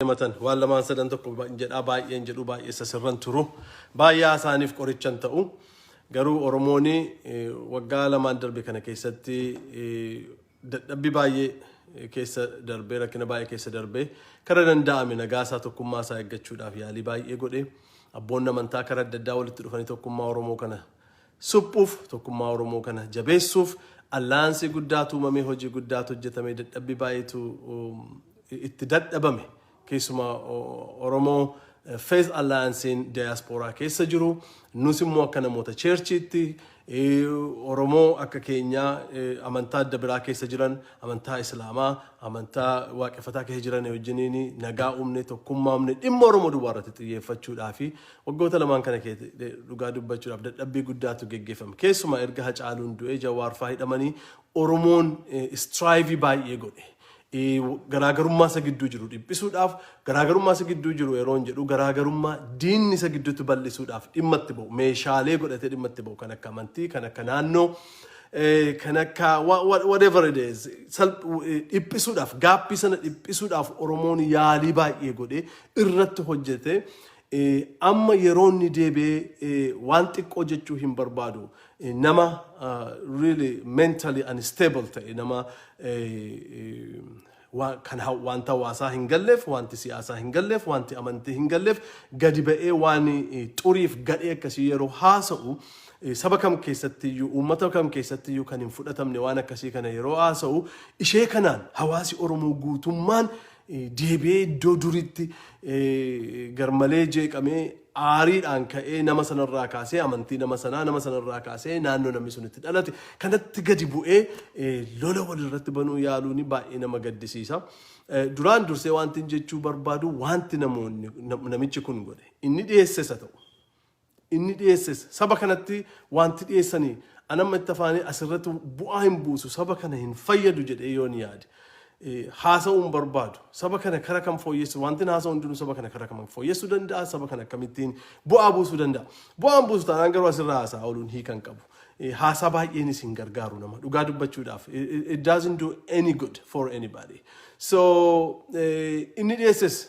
Matan waan lamaan sadan tokko jedhaa, baay'een jedhu, baay'ee sasirran turu, baay'ee isaaniif qorichan ta'u. Garuu Oromoon waggaa 2n darbe kana keessatti dadhabbii baay'ee keessa darbee, rakkina baay'ee keessa darbee, kara danda'ame nagaa isaa, tokkummaa isaa eeggachuudhaaf yaalii baay'ee godhe. Abboonni amantaa karaa adda addaa walitti dhufanii tokkummaa Oromoo kana suphuuf, tokkummaa Oromoo kana jabeessuuf alliance guddaatu uumamee, hojii guddaatu hojjetame, dadhabbii baay'eetu itti dadhabame. Keessumaa Oromoo Faith Allianceiin diyaaspooraa keessa jiru, nus immoo akka namoota churchiitti, Oromoo akka keenyaa amantaa adda biraa keessa jiran, amantaa Islaamaa, amantaa Waaqeffataa keessa jiran wajjiniin nagaa uumne, tokkummaa uumne, dhimma Oromoo duwwaa irratti xiyyeeffachuudhaa fi waggoota 2n kana dhugaa dubbachuudhaaf dadhabbii guddaatu geggeeffame. Keessumaa erga Hacaaluun du'ee, Jawaarfaa hidhamanii, Oromoon strive baay'ee godhe. Garaagarummaa isa gidduu jiru dhiphisuudhaaf, garaagarummaa isa gidduu jiru yeroo jedhu, garaagarummaa diinni isa gidduutti bal'isuudhaaf dhimma itti ba'u, meeshaalee godhatee dhimma itti ba'u, kan akka amantii, kan akka naannoo, kan akka whatever it is, dhiphisuudhaaf, gap sana dhiphisuudhaaf Oromoon yaalii baay'ee godhee irratti hojjete. Amma yeroo inni deebi'ee waan xiqqoo jechuu hin barbaadu. Nama really mentally unstable ta'e, nama kan wanta hawaasaa hin galleef, wanti siyaasaa hin galleef, wanti amantii hin galleef, gadi ba'ee waan xuriif gadhee akkasii yeroo haasa'u, saba kam keessattiyyuu, uummata kam keessattiyyuu kan hin fudhatamne waan akkasii kana yeroo haasa'u, ishee kanaan hawaasi Oromoo guutummaan deebi'ee iddoo duritti garmalee jeeqamee, aariidhaan ka'ee, nama sanarraa kaasee amantii nama sanaa, nama sanarraa kaasee naannoo namni sun itti dhalate kanatti gadi bu'ee lola walirratti banuu yaaluun baay'ee nama gaddisiisa. Duraan dursee wanti jechuu barbaadu, wanti namoonni namichi kun godhe, inni dhiyeesses haa ta'u, inni dhiyeesses, saba kanatti wanti dhiyeessanii anamma itti afaanii asirratti bu'aa hin buusu, saba kana hin fayyadu jedhee yoon yaade haasa'uun barbaadu. Saba kana kara kam fooyyessu? Wanti haasa'u hundinuu saba kana kara kam fooyyessuu danda'a? Saba kana akkamittiin bu'aa buusuu danda'a? Bu'aan buusu taanaan garuu asirraa haasa'a ooluun hiikan qabu. Haasaa baay'eenis hin gargaaru nama, dhugaa dubbachuudhaaf. It doesn't do any good for anybody. So inni dhiyeesses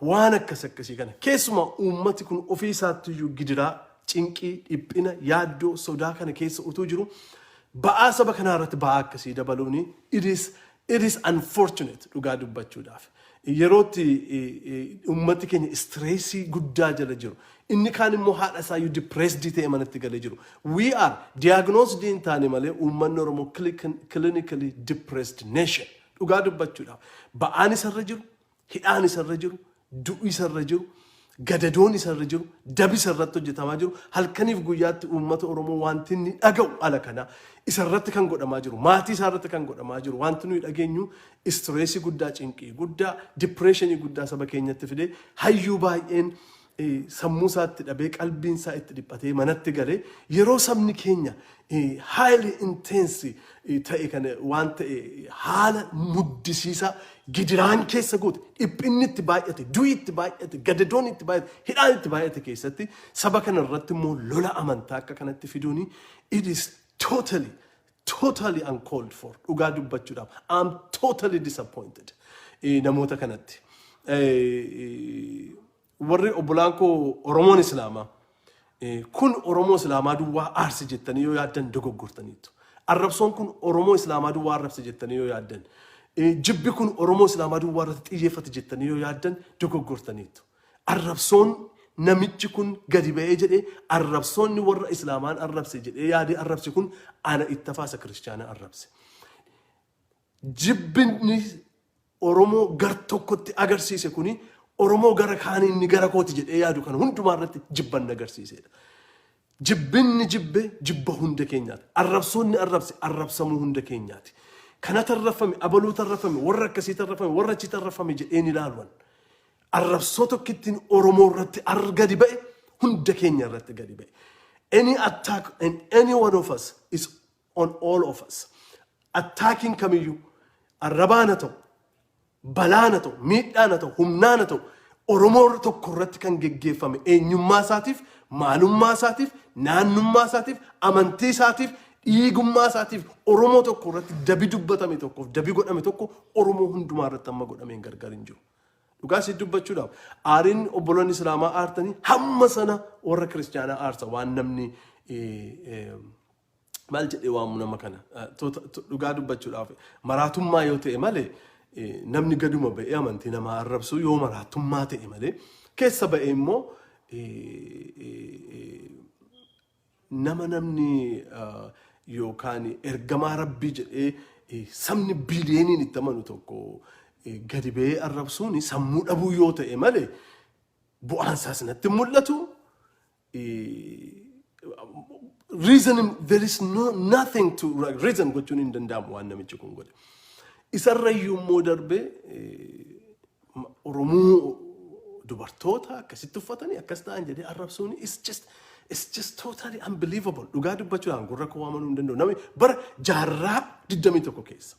waan akkas akkasii kana, keessumaa uummati kun ofii isaattiyyuu gidiraa, cinqii, dhiphina, yaaddoo, sodaa kana keessa utuu jiru, ba'aa saba kanaa irratti ba'aa akkasii dabaluun it is unfortunate, dhugaa dubbachuudhaaf. Yerootti uummati keenya stress guddaa jala jiru. Inni kaan immoo haadha isaayyuu depressed ta'e manatti galee jiru. We are diagnosed hin taane malee uummanni Oromoo clinically depressed nation. Dhugaa dubbachuudhaaf. Ba'aan isarra jiru, hidhaan isarra jiru, du'i isarra jiru, gadadoon isarra jiru, dabi isarratti hojjetamaa jiru, halkaniif guyyaatti uummata Oromoo wanti inni dhaga'u ala kana isarratti kan godhamaa jiru, maatii isaarratti kan godhamaa jiru, wanti nuyi dhageenyu stress guddaa, cinqii guddaa, depression guddaa saba keenyatti fide. Hayyuu baay'een sammuu isaatti dhabee, qalbiin isaa itti dhiphatee manatti galee, yeroo sabni keenya highly intense ta'e kana, waan ta'e haala muddisiisaa gidiraan keessa goote, dhiphinni itti baay'ate, du'i itti baay'ate, gadadoon itti baay'ate, hidhaan itti baay'ate keessatti saba kana irratti immoo lola amantaa akka kanatti fiduuni, it is totally totally uncalled for. Dhugaa dubbachuudhaaf, I'm totally disappointed namoota kanatti. Warri obbolaan koo Oromoon Islaamaa, kun Oromoo Islaamaa duwwaa aarse jettanii yoo yaaddan dogoggortaniitu. Arrabsoon kun Oromoo Islaamaa duwwaa arrabse jettanii yoo yaaddan, jibbi kun Oromoo Islaamaa duwwaa irratti xiyyeeffate jettanii yoo yaaddan dogoggortaniitu. Arrabsoon namichi kun gadi ba'ee jedhee, arrabsoonni warra Islaamaan arrabse jedhee yaadee arrabse kun ana itti hafaasa kiristaanaa arrabse. Jibbinni Oromoo gar tokkotti agarsiise kuni Oromoo gara kaanii inni gara kooti jedhee yaadu kana hundumaa irratti jibban agarsiisedha. Jibbinni jibbe jibba hunda keenyaati. Arrabsoonni arrabse arrabsamuu hunda keenyaati. Kana tarrafame, abaluu tarrafame, warra akkasii tarrafame, warra achi tarrafame jedheen ilaaluwan. Arrabsoo tokkittiin Oromoo irratti gadi ba'e hunda keenya irratti gadi ba'e. Any attack on any one of us is on all of us. Attackiin kamiyyuu arrabaan haa ta'u, balaan haa ta'u, miidhaan haa ta'u, humnaan haa ta'u, Oromoo tokko irratti kan geggeeffame eenyummaa isaatiif, maalummaa isaatiif, naannummaa isaatiif, amantii isaatiif, dhiigummaa isaatiif Oromoo tokko irratti dabi dubbatame tokkoof dabi godhame tokko Oromoo hundumaa irratti amma godhameen gargar hin jiru. Dhugaa si dubbachuudhaaf, aariin obboloonni Islaamaa aartanii hamma sana warra Kiristaanaa aarsa. Waan namni maal jedhee waamu nama kana, dhugaa dubbachuudhaaf, maraatummaa yoo ta'e malee, namni gaduma ba'ee amantii namaa arrabsu yoo maraatummaa ta'e malee, keessa ba'ee immoo nama namni yookaan ergamaa Rabbii jedhee sabni biiliyooniin itti amanu tokko gadi ba'ee arrabsuun sammuu dhabuu yoo ta'e malee bu'aan isaas natti hin mul'atu. Reason, there is no nothing to reason gochuun hin danda'amu waan namichi kun godhe. Isarrayyuu immoo darbee Oromoo dubartoota akkasitti uffatanii akkas ta'an jedhee arrabsuun is just totally unbelievable. Dhugaa dubbachuudhaan, gurra koo amanuu hin danda'u. Namni bara jaarraa 21 keessa,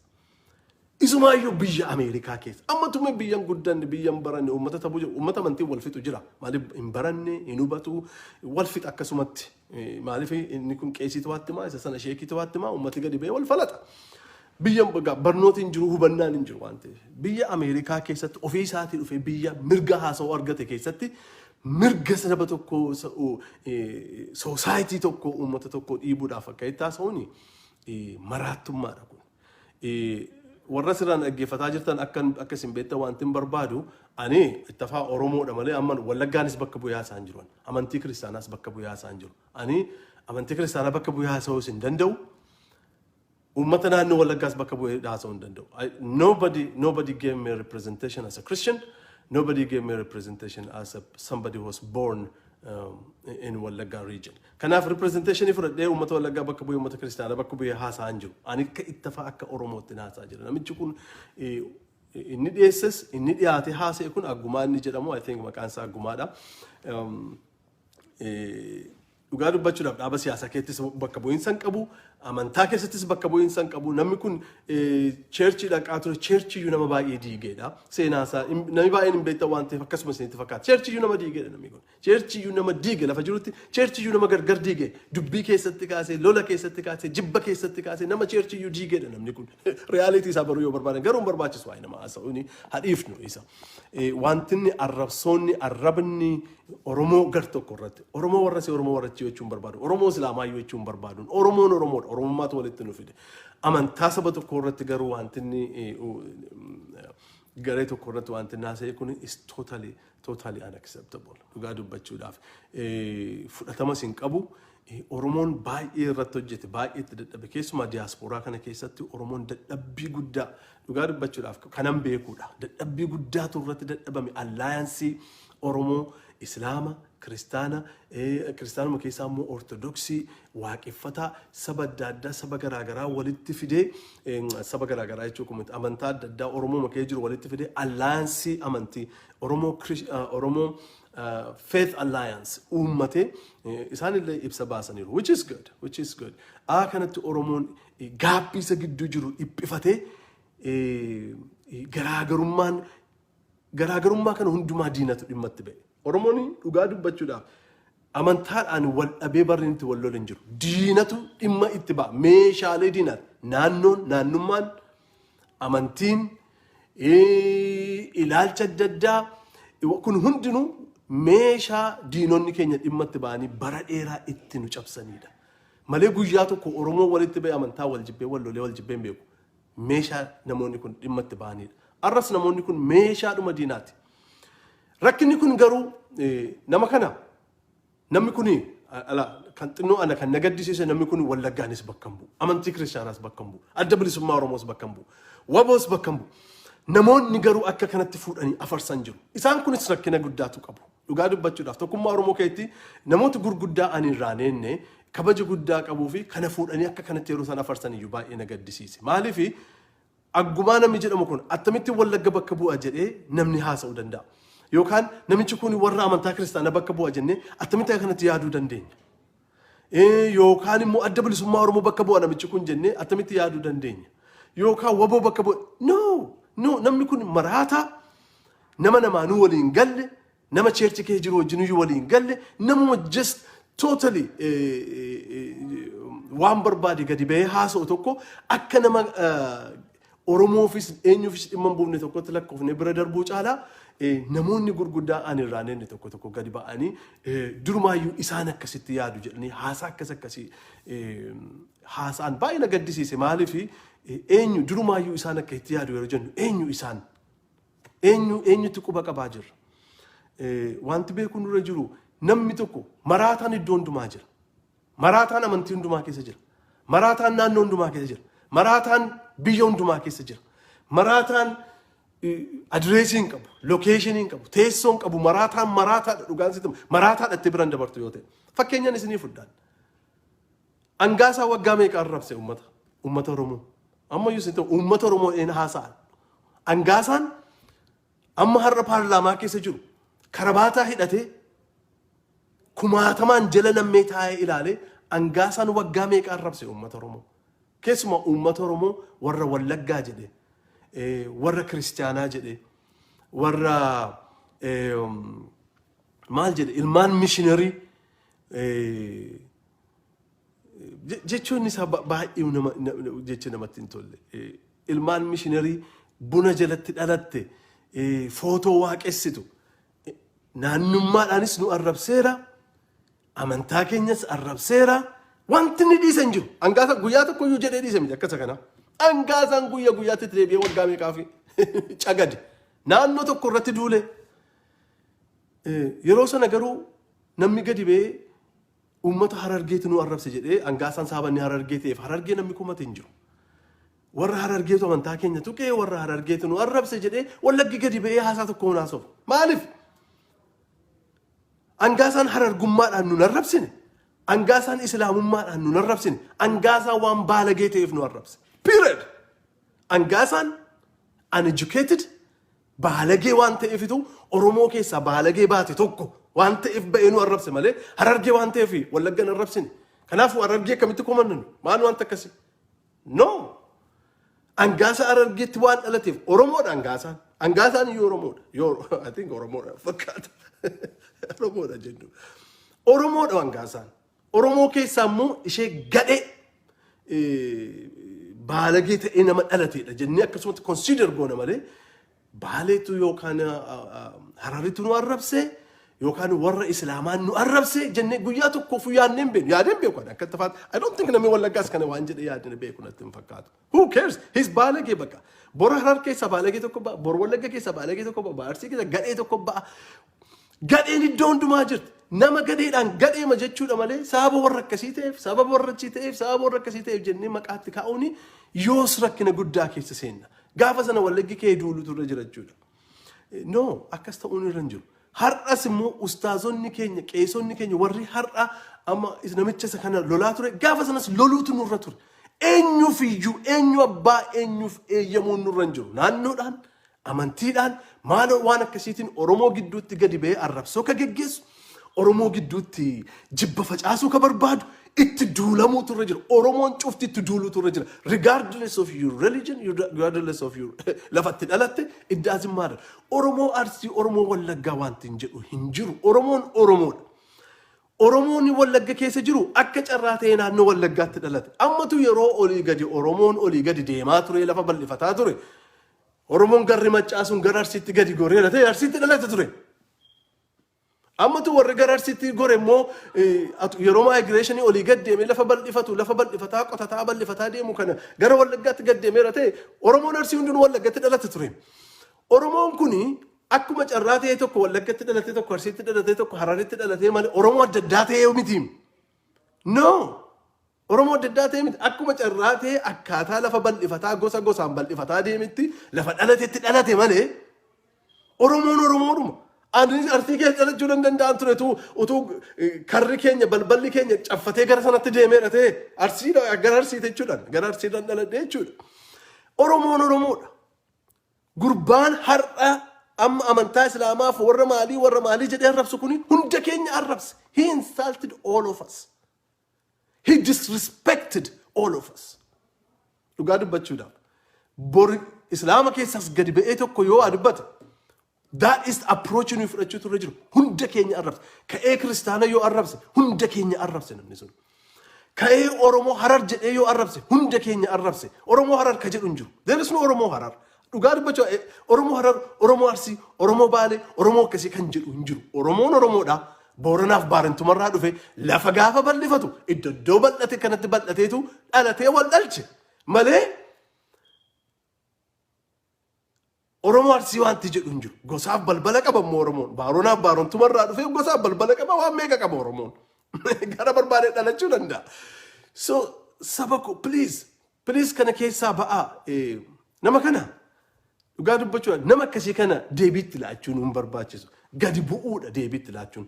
isumaayyuu biyya Ameerikaa keessa, amma tume biyyan guddanne, biyyan baranne, uummata tabuu jiru, uummata amantii wal fixu jira. Maaliif hin baranne, hin hubatu, wal fixa akkasumatti. Maaliif inni kun qeesiitu waatti himaa, isa sana sheekiitu waatti himaa, uummati gadi ba'ee wal falata. Biyya barnooti hin jiru, hubannaan hin jiru waan ta'eef. Biyya Ameerikaa keessatti ofii isaatii dhufee biyya mirga haasa'uu argate keessatti mirga saba tokko, society tokko, uummata tokko dhiibuudhaaf akka itti haasa'uun maraattummaadha kun. Warra sirraan dhaggeeffataa jirtan, akka isin beektan wanti hin barbaadu, ani ittafaa Oromoodha malee amma Wallaggaanis bakka bu'ee haasa'an jiru. Amantii Kiristaanaas bakka bu'ee haasa'an jiru. Ani amantii Kiristaanaa bakka bu'ee haasa'uus hin danda'u. Uummata naannoo Wallaggaas bakka bu'ee haasa'uu hin danda'u. Nobody gave me a representation as a Christian. Nobody gave me a representation as a somebody who was born in Wallagga region. Kanaaf representation fudhadhee uummata Wallaggaa bakka bu'ee, uummata Kiristaanaa bakka bu'ee haasa'aa hin jiru. Ani akka ittafaa akka Oromootti haasa'aa jira. Namichi kun inni dhiyeesses, inni dhiyaate haasa'e kun Aggumaa inni jedhamu, I think maqaan isaa Aggumaadha. Dhugaa dubbachuudhaaf, dhaaba siyaasaa keessattis bakka bu'iinsa hin qabu, amantaa keessattis bakka bu'iinsa hin qabu. Namni kun church dhaqaa ture, churchiyyuu nama baay'ee diigeedha. Seenaa isaa namni baay'een hin beektan waan ta'eef akkasuma isinitti fakkaata. Churchiyyuu nama diigeedha namni kun. Churchiyyuu nama diige, lafa jirutti churchiyyuu nama gargar diige, dubbii keessatti kaasee, lola keessatti kaasee, jibba keessatti kaasee, nama churchiyyuu diigeedha namni kun. Reality isaa baruu yoo barbaadan garuu hin barbaachisu, waa'ee nama haasa'uuni hadhiifnu isa. Wanti inni arrabsoonni, arrabni Oromoo gar tokko irratti, Oromoo warra si Oromoo warra achii jechuun barbaadu, Oromoo Islaamaayyuu jechuun barbaadu, Oromoon Oromoodha, Oromummaatu walitti nu fide. Amantaa saba tokko irratti garuu wanti inni garee tokko irratti wanti inni haasa'e kun is totally totally unacceptable. Dhugaa dubbachuudhaaf, fudhatamas hin qabu. Oromoon baay'ee irratti hojjete, baay'ee itti dadhabe. Keessumaa diyaaspooraa kana keessatti Oromoon dadhabbii guddaa, dhugaa dubbachuudhaaf, kanan beekuudha. Dadhabbii guddaatu irratti dadhabame. Alliance Oromoo, Islaama, Kiristaana, Kiristaanuma keessaa immoo Ortodoksii, Waaqeffataa, saba adda addaa, saba garaagaraa walitti fidee, saba garaagaraa jechuun amantaa adda addaa Oromoo makee jiru walitti fidee, alliance amantii Oromoo, Oromoo Faith Alliance uummatee, isaanillee ibsa baasaniiru, which is good, which is good. Aa kanatti Oromoon gaaffii isa gidduu jiru dhiphifatee, garaagarummaa kana hundumaa diinatu dhimma itti ba'e. Oromoon dhugaa dubbachuudhaaf amantaadhaan wal dhabee barri itti wal lolan jiru. Diinatu dhimma itti ba'a. Meeshaalee diinaati. Naannoon, naannummaan, amantiin, ilaalcha adda addaa kun hundinuu meeshaa diinonni keenya dhimma itti ba'anii bara dheeraa itti nu cabsanidha. Malee guyyaa tokko Oromoo walitti ba'e amantaa wal jibbee, wal lolee, wal jibbee hin beeku. Meeshaa namoonni kun dhimma itti ba'anidha. Arras namoonni kun meeshaadhuma diinaati. Rakkinni kun garuu nama kana, namni kun ala kan xinnoo ana kan na gaddisiise, namni kun Wallaggaanis bakka hin bu'u. Amantii Kiristaanaas bakka hin bu'u. Adda Bilisummaa Oromoos bakka hin bu'u. Waboos bakka hin bu'u. Namoonni garuu akka kanatti fuudhanii afarsan jiru. Isaan kunis rakkina guddaatu qabu. Dhugaa dubbachuudhaaf, tokkummaa Oromoo keessatti namoota gurguddaa ani irraa neenne kabaja guddaa qabuu fi kana fuudhanii akka kanatti yeroo isaan afarsan iyyuu baay'ee na gaddisiise. Maaliifi, Aggumaa namni jedhamu kun attamitti Wallagga bakka bu'a jedhee namni haasa'uu danda'a? Yookaan namichi kun warra amantaa Kiristaanaa bakka bu'a jennee attamitti akka kanatti yaaduu dandeenya? Yookaan immoo Adda Bilisummaa Oromoo bakka bu'a namichi kun jennee attamitti yaaduu dandeenya? Yookaan Waboo bakka bu'a? No, no, namni kun maraataa, nama namaanuu waliin galle, nama church kee jiru wajjin waliin galle, namuma just totally waan barbaade gadi ba'ee haasa'u tokko akka nama Oromoofis eenyuufis dhimma hin buufne tokkotti lakkoofne bira darbuu caalaa Namoonni gurguddaa ani irraa inni tokko tokko gadi ba'anii durumaayyuu isaan akkasitti yaadu jedhanii haasaa akkas akkasii haasa'an baay'ee na gaddisiise. Maaliif eenyu durumaayyuu isaan akkasitti yaadu yeroo jennu, eenyu isaan, eenyu eenyutti quba qabaa jirra? Wanti beekuun nurra jiru, namni tokko maraataan iddoo hundumaa jira. Maraataan amantii hundumaa keessa jira. Maraataan naannoo hundumaa keessa jira. Maraataan biyya hundumaa keessa jira. Maraataan adireesii hin qabu, location hin qabu, teessoo hin qabu. Maraataan maraataadha. Dhugaan sitti maraataadha itti biraan dabartu yoo ta'e. Fakkeenyaan isinii fudhaan. Angaasaa waggaa meeqa arrabse uummata Oromoo? Ammayyuu isin ta'u uummata Oromoo een haasa'an. Angaasaan amma har'a paarlaamaa keessa jiru karabaataa hidhatee kumaatamaan jala nammee taa'ee ilaalee, Angaasaan waggaa meeqa arrabse uummata Oromoo? Keessumaa uummata Oromoo warra Wallaggaa jedhe, warra Kiristiyaanaa jedhe, warra maal jedhe, ilmaan mishiinarii jechuun isaa baay'ee nama jecha namatti hin tolle. Ilmaan mishiinarii buna jalatti dhalatte, footoo waaqessitu. Naannummaadhaanis nu arrabseera. Amantaa keenyas arrabseera. Wanti inni dhiise hin jiru. Angaasa guyyaa tokko iyyuu jedhee dhiise miti akkasa kana. Angaasaan guyyaa guyyaatti deebi'ee waggaa meeqaa fi cagade. Naannoo tokko irratti duule. Yeroo sana garuu namni gadi ba'ee uummata Harargeetu nu arrabse jedhee, Angaasaan saabanni Harargee ta'eef Harargee namni komate hin jiru. Warra Harargeetu amantaa keenya tuqee, warra Harargeetu nu arrabse jedhee Wallaggi gadi ba'ee haasaa tokko hin haasofne. Maaliif? Angaasaan Harargummaadhaan nu arrabsine. Angaasaan Islaamummaadhaan nu arrabsine. Angaasaan waan baalagee ta'eef nu arrabse. Period. Angaasaan uneducated baalagee waan ta'eefitu, Oromoo keessaa baalagee baate tokko waan ta'eef ba'ee nu arrabse malee Harargee waan ta'eef Wallagga hin arrabsine. Kanaafuu Harargee akkamitti komannu? Maal wanta akkasii? No. Angaasa Harargeetti waan dhalateef Oromoodha Angaasaan. Angaasaan iyyuu Oromoodha. Yoo I think Oromoodha fakkaata. Oromoodha jennu. Oromoodha Angaasaan. Oromoo keessaa immoo ishee gadhee baalagee ta'ee nama dhalateedha jennee akkasumatti consider goona malee, Baaleetu yookaan Hararitu nu arrabse yookaan warra Islaamaan nu arrabse jennee guyyaa tokkoof yaadnee hin beeknu. Yaadee hin beeku ani akka tafaat. I don't think namni Wallaggaas kana waan jedhee yaadne beeku natti hin fakkaatu. Who cares? He's baalagee bakka. Bor Harar keessaa baalagee tokko ba'a. Bor Wallagga keessaa baalagee tokko ba'a. Arsii keessaa gadhee tokko ba'a. Gadheen iddoo hundumaa jirti. Nama gadheedhaan gadheema jechuudha malee, sababa warra akkasii ta'eef, sababa warra achii ta'eef, sababa warra akkasii ta'eef jennee maqaatti kaa'uuni yoos rakkina guddaa keessa seenna. Gaafa sana Wallaggi kee duulutu irra jira jechuudha. No, akkas ta'uun irra hin jiru. Har'as immoo ustaazonni keenya, qeesonni keenya warri har'a amma namicha isa kana lolaa ture, gaafa sanas loluutu nurra ture. Eenyuuf iyyuu, eenyu abbaa eenyuuf eeyyamuun nurra hin jiru. Naannoodhaan, amantiidhaan, maaloo waan akkasiitiin Oromoo gidduutti gadi ba'ee arrabsoo ka geggeessu, Oromoo gidduutti jibba facaasuu ka barbaadu itti duulamuutu irra jira. Oromoon cufti itti duuluutu irra jira. Regardless of your religion, regardless of your lafatti dhalatte, it doesn't matter. Oromoo Arsii, Oromoo Wallaggaa wanti hin jedhu hin jiru. Oromoon Oromoodha. Oromoon Wallagga keessa jiru akka carraa ta'ee naannoo Wallaggaatti dhalate. Ammatu yeroo olii gadi Oromoon olii gadi deemaa ture, lafa bal'ifataa ture. Oromoon garri Maccaa sun gara Arsiitti gadi goree ta'e Arsiitti dhalate ture. Ammatu warri gara Arsiitti gore immoo yeroo migration olii gad deemee lafa bal'ifatu, lafa bal'ifataa, qotataa, bal'ifataa deemu kana gara Wallaggaatti gad deemeera ta'e, Oromoon Arsii hundinuu Wallaggatti dhalate ture. Oromoon kuni akkuma carraa ta'e tokko Wallaggatti dhalate, tokko Arsiitti dhalate, tokko Hararitti dhalate malee Oromoo adda addaa ta'ee miti. No! Oromoo adda addaa ta'e miti. Akkuma carraa ta'e akkaataa lafa bal'ifataa, gosa gosaan bal'ifataa deemetti lafa dhalatetti dhalate malee Oromoon Oromoodhuma. Ani Arsii keessa dhalachuu nan danda'an ture utuu karri keenya, balballi keenya caffatee gara sanatti deemeera ta'e, Arsii gara Arsii jechuudhaan gara Arsiidhaan dhaladhe jechuudha. Oromoon Oromoodha. Gurbaan har'a amma amantaa Islaamaaf warra maalii warra maalii jedhee arrabsu kuni hunda keenya arrabse. He insulted all of us. He disrespected all of us. Dhugaa dubbachuudhaaf. Bori Islaama keessaas gadi ba'ee tokko yoo dubbate, that is approach nuyi fudhachuu turre jiru. Hunda keenya arrabse. Ka'ee Kiristaana yoo arrabse, hunda keenya arrabse namni sun. Ka'ee Oromoo Harar jedhee yoo arrabse, hunda keenya arrabse. Oromoo Harar ka jedhu hin jiru. There is no Oromoo Harar. Dhugaa dubbachuu, Oromoo Harar, Oromoo Arsii, Oromoo Baalee, Oromoo akkasii kan jedhu hin jiru. Oromoon Oromoodha. Booranaaf Baarentumarraa dhufe. Lafa gaafa bal'ifatu iddoo iddoo bal'ate kanatti bal'ateetu dhalatee wal dhalche malee Oromoo Arsii wanti jedhu hin jiru. Gosaaf balbala qaba immoo Oromoon. Baaronaaf Baarentumarraa dhufe gosaaf balbala qaba, waan meeqa qaba Oromoon. Gara barbaade dhalachuu danda'a. So saba ko, please, please, kana keessaa ba'aa. Nama kana, dhugaa dubbachuudha, nama akkasii kana deebiitti laachuun hin barbaachisu. Gadi bu'uudha deebiitti laachuun.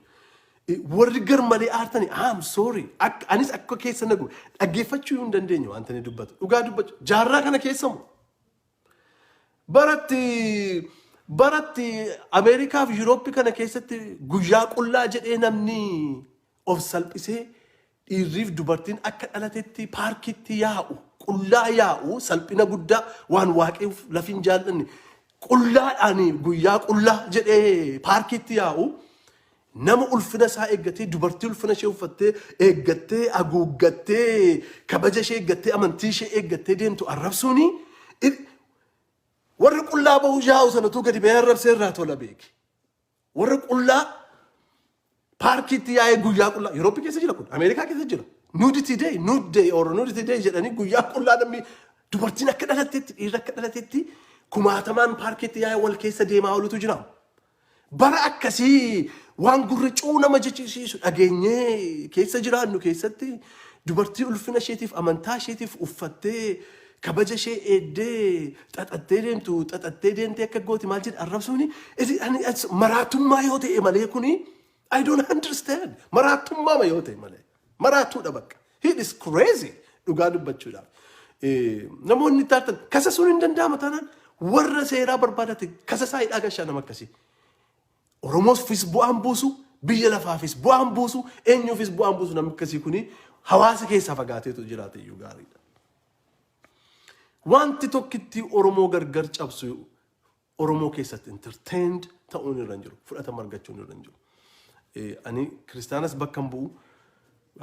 Warri gar malee aartani, I'm sorry. Anis akka keessa nagu dhaggeeffachuu hin dandeenye wanta inni dubbatu. Dhugaa dubbachuu, jaarraa kana keessa moo? Baratti Ameerikaa fi Yuurooppii kana keessatti guyyaa qullaa jedhee namni of salphisee, dhiirriif dubartiin akka dhalatetti paarkitti yaa'u, qullaa yaa'u, salphina guddaa, waan waaqeef lafi hin jaallanne, qullaadhaan guyyaa qullaa jedhee paarkitti yaa'u, nama ulfina isaa eeggatee, dubartii ulfina ishee uffattee, eeggattee, haguuggattee, kabaja ishee eeggattee, amantii ishee eeggattee deemtu arrabsuuni, warri qullaa bahuu yaa'u sanatu gadi bahee arrabsee irraa tola beeki. Warra qullaa paarkiitti yaa'ee guyyaa qullaa Yurooppii keessa jira kun, Ameerikaa keessa jira. Nudity day, nude day or nudity day jedhanii guyyaa qullaa namni, dubartiin akka dhalattetti, dhiirri akka dhalatetti kumaatamaan paarkiitti yaa'ee wal keessa deemaa oolutu jira. Bara akkasii waan gurri cuu nama jechisiisu dhageenyee keessa jiraannu keessatti, dubartii ulfina isheetiif, amantaa isheetiif uffattee, kabaja ishee eeddee, xaxattee deemtu, xaxattee deemtee akka gooti maal jedhe arrabsuuni maraatummaa yoo ta'e malee kuni I don't understand. Maraatummaa yoo ta'e malee. Maraatuudha bakka. He is crazy, dhugaa dubbachuudhaaf. Namoonni taatan kasasuun hin danda'ama taanaan, warra seeraa barbaadate kasasaa, hidhaa gashaa nama akkasii. Oromoofis bu'aan buusu, biyya lafaafis bu'aan buusu, eenyuufis bu'aan buusu. Namni akkasii kuni hawaasa keessaa fagaateetu jiraate iyyuu gaariidha. Wanti tokkitti Oromoo gargar cabsu Oromoo keessatti entertained ta'uun irra hin jiru. Fudhatama argachuun irra hin jiru. Ani kiristaanas bakka hin bu'u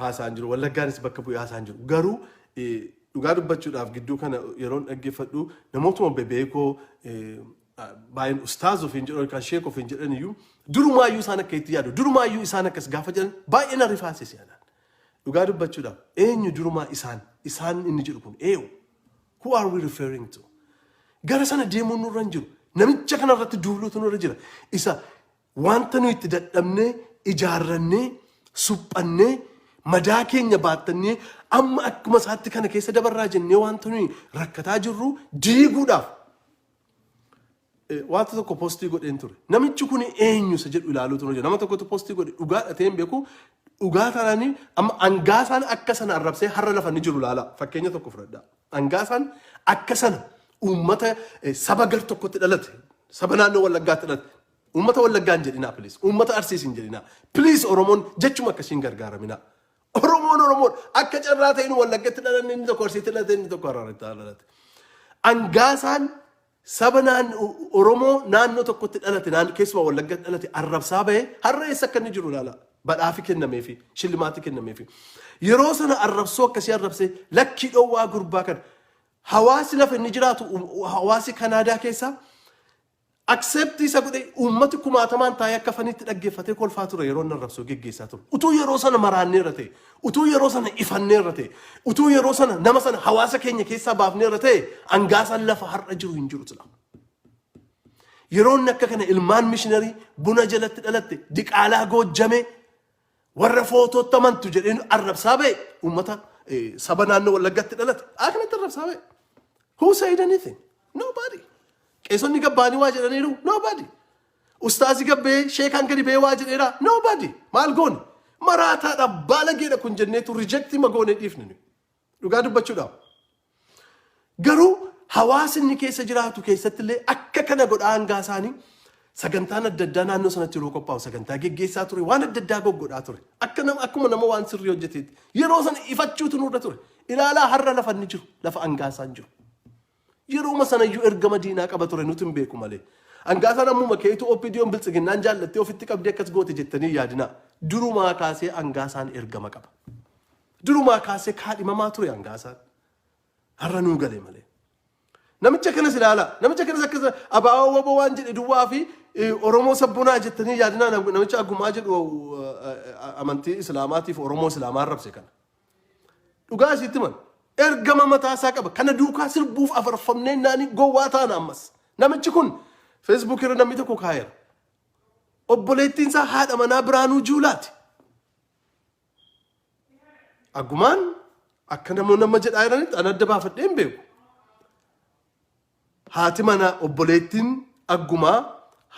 haasaan jiru. Wallaggaanis bakka bu'ee haasaan jiru. Garuu dhugaa dubbachuudhaaf, gidduu kana yeroon dhaggeeffadhu, namootuma bebeekoo baay'een ustaaz ofiin jedhan yookaan sheek ofiin jedhan iyyuu, durumaayyuu isaan akka itti yaadu, durumaayyuu isaan akkas gaafa jedhan baay'ee na rifaasise anaan. Dhugaa dubbachuudhaaf, eenyu durumaa isaan isaan inni jedhu kun eenyu? Who are we referring to? Gara sana deemuun nurra hin jiru. Namicha kana irratti duuluutu nurra jira. Isa wanta nuyi itti dadhabnee, ijaarrannee, suphannee, madaa keenya baattannee, amma akkuma isaatti kana keessa dabarraa jennee wanta nuyi rakkataa jirru diiguudhaaf. Wanta tokko post godheen ture. Namichi kun eenyu isa jedhu ilaaluutu nurra jira. Nama tokkotu post godhe, dhugaa ta'ee hin beeku. Dhugaa taananii amma Angaasaan akka sana arrabsee har'a lafa inni jiru ilaala. Fakkeenya tokko fudhadhaa. Angaasaan akka sana uummata saba gar tokkotti dhalate, saba naannoo Wallaggaatti dhalate. Uummata Wallaggaa hin jedhinaa, please. Uummata Arsiis hin jedhinaa. Please, Oromoon jechuma akkasiin gargaaraminaa. Oromoon Oromoon akka carraa ta'in Wallaggatti dhalanne, inni tokko Arsiitti dhalate, inni tokko Hararitti dhalate. Angaasaan saba Oromoo naannoo tokkotti dhalate, naannoo keessumaa Wallaggatti dhalate arrabsaa bahee har'a eessa akka inni jiru ilaala. Badhaafi kennameefi, shillimaati kennameefi. Yeroo sana arrabsoo akkasii arrabsee lakkii dhoowwaa gurbaa kana. Hawaasi lafa inni jiraatu, hawaasi Kanaadaa keessaa accept isa godhe, uummati kumaatamaan taa'ee akka faniitti dhaggeeffatee kolfaa ture yeroo inni arrabsoo geggeessaa ture. Utuu yeroo sana maraanneerra ta'e, utuu yeroo sana ifanneerra ta'e, utuu yeroo sana nama sana hawaasa keenya keessaa baafneerra ta'e, Angaasaan lafa har'a jiru hin jiru tura. Yeroo inni akka kana ilmaan mishiinarii buna jalatti dhalatte, diqaalaa goojjame, warra footootti amantu jedheen arrabsaa ba'e, uummata saba naannoo Wallaggatti dhalate akkanatti arrabsaa ba'e. Who said anything? Nobody. Qeesonni gabbaanii waa jedhaniiru? Nobody. Ustaazi gabbee, sheekaan gadi ba'ee waa jedheera? Nobody. Maal goone? Maraataadha, baalageedha kun jenneetu reject ma goone, dhiifne nuyi. Dhugaa dubbachuudhaaf. Garuu hawaasni keessa jiraatu keessatti illee akka kana godhaa hangaa isaanii sagantaan adda addaa naannoo sanatti yeroo qophaa'u sagantaa geggeessaa ture, waan adda addaa goggodhaa ture. Akka nama, akkuma nama waan sirrii hojjeteetti. Yeroo sana ifachuutu nurra ture. Ilaalaa, har'a lafa inni jiru, lafa Angaasaan jiru. Yerooma sanayyuu ergama diinaa qaba ture, nuti hin beeku malee. Angaasaan ammuma keetu OPDO'n biltsiginnaan jaallattee ofitti qabdee akkas goote jettanii yaadinaa. Durumaa kaasee Angaasaan ergama qaba. Durumaa kaasee kaadhimamaa ture Angaasaan. Har'a nuu galee malee. Namicha kanas ilaala. Namicha kanas akkas abaaboo waboo waan jedhe duwwaa fi Oromoo sabbonaa jettanii yaadinaa. Namicha Agumaa jedhu amantii Islaamaatiif Oromoo Islaamaa arrabse kana. Dhugaa isitti man. Ergama mataa isaa qaba. Kana duukaa sirbuuf afarfamnee naani gowwaa taana ammas. Namichi kun Facebook irra namni tokko kaa'eera. Obboleettiin isaa haadha manaa Biraanuu Juulaati. Agumaan akka namoonni amma jedhaa jiranitti an adda baafadhee hin beeku. Haati manaa, obboleettiin Aggumaa,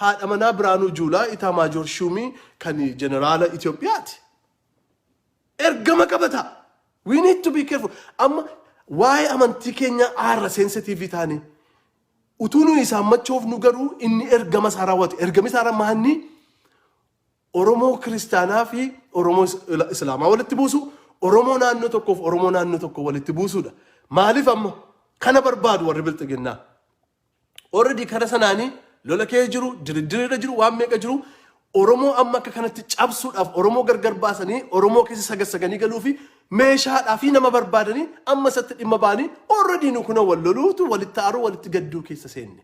haadha manaa Biraanuu Juulaa Itaamaajoor Shuumii kan jeneraala Itoophiyaati. Ergama qabata. We need to be careful. Amma waa'ee amantii keenyaa aarra sensitiivii taane utuu nuyi isaan machoofnu garuu inni ergama isaa raawwate. Ergami isaa maanni? Oromoo kiristaanaa fi Oromoo Islaamaa walitti buusu, Oromoo naannoo tokkoof Oromoo naannoo tokko walitti buusuudha. Maaliif amma kana barbaadu warri bilxiginnaa? Already kara sanaanii lola kee jiru, diriddiriirra jiru, waan meeqa jiru. Oromoo amma akka kanatti cabsuudhaaf, Oromoo gargar baasanii, Oromoo keessa sagassaganii galuu fi meeshaadhaa fi nama barbaadanii amma isatti dhimma ba'anii already nu kuna wal loluutu, walitti aaruu, walitti gadduu keessa seenne.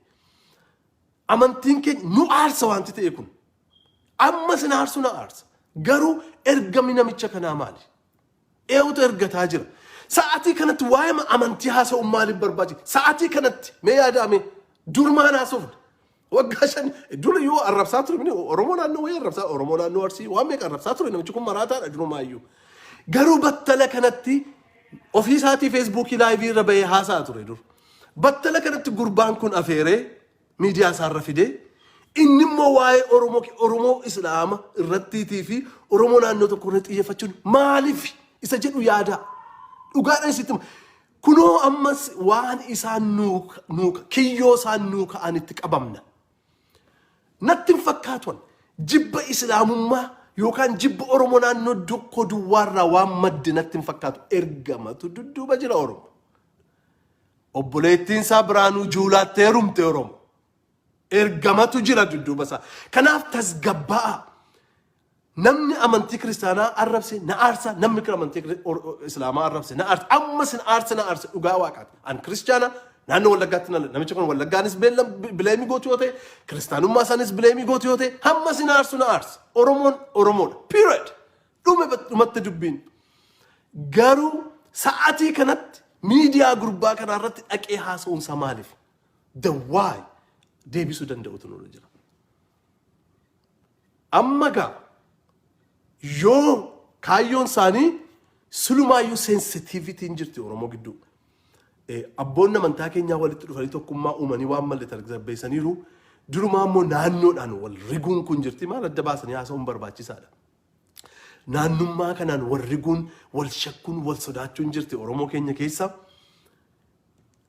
Amantiin keenya nu aarsa wanti ta'e kun. Amma sin aarsu na aarsa. Garuu ergami namicha kanaa maali? Eenyutu ergataa jira? Sa'aatii kanatti waa'ee amantii haasa'uun maaliif barbaachisa? Sa'aatii kanatti mee yaadame, dur maan haasofne? Waggaa 5 dur yoo arrabsaa ture mini Oromoo naannoo wayii arrabsaa, Oromoo naannoo Arsii waan meeqa arrabsaa ture. Namichi kun maraataadha durumaayyuu. Garuu battala kanatti ofii isaatii Feesbuukii live irra bahee haasa'a ture dur. Battala kanatti gurbaan kun afeeree miidiyaa isaarra fidee inni immoo waa'ee Oromoo, Oromoo Islaama irrattiitii fi Oromoo naannoo tokko irratti xiyyeeffachuun maaliif isa jedhu yaada. Dhugaadhaan isitti hima. Kunoo ammas waan isaan nuu kiyyoo isaan nuu ka'anitti qabamna. Natti hin fakkaatu. Jibba Islaamummaa yookaan jibba Oromoo naannoo tokko duwwaarraa waan madde natti hin fakkaatu. Ergamatu dudduuba jira, Oromoo. Obboleettiin isaa Biraanuu Juulaatti heerumte, Oromoo. Ergamatu jira dudduuba isaa. Kanaaf tasgabbaa'a. Namni amantii kiristaanaa arrabse na aarsa, namni amantii Islaamaa arrabse na aarsa. Amma sin aarsa na aarsa, dhugaa Waaqaati. An kiristaana naannoo Wallaggaatti na namichi kun Wallaggaanis blame gootu yoo ta'e, kiristaanummaa isaanis blame gootu yoo ta'e, hamma sin aarsu na aarsa. Oromoon Oromoodha. Period. Dhume dhumatti dubbiin. Garuu sa'atii kanatti miidiyaa gurbaa kanaa irratti dhaqee haasa'uunsaa maaliif? The why deebisuu danda'utu nurra jira. Amma gaa yoo kaayyoon isaanii silumaayyuu sensitivityn jirti Oromoo gidduu. Abboonni amantaa keenyaa walitti dhufanii tokkummaa uumanii waan malle tasgabbeessaniiru. Durumaa immoo naannoodhaan wal riguun kun jirti, maal adda baasanii haasa'uun barbaachisaadha. Naannummaa kanaan wal riguun, wal shakkuun, wal sodaachuun jirti Oromoo keenya keessa.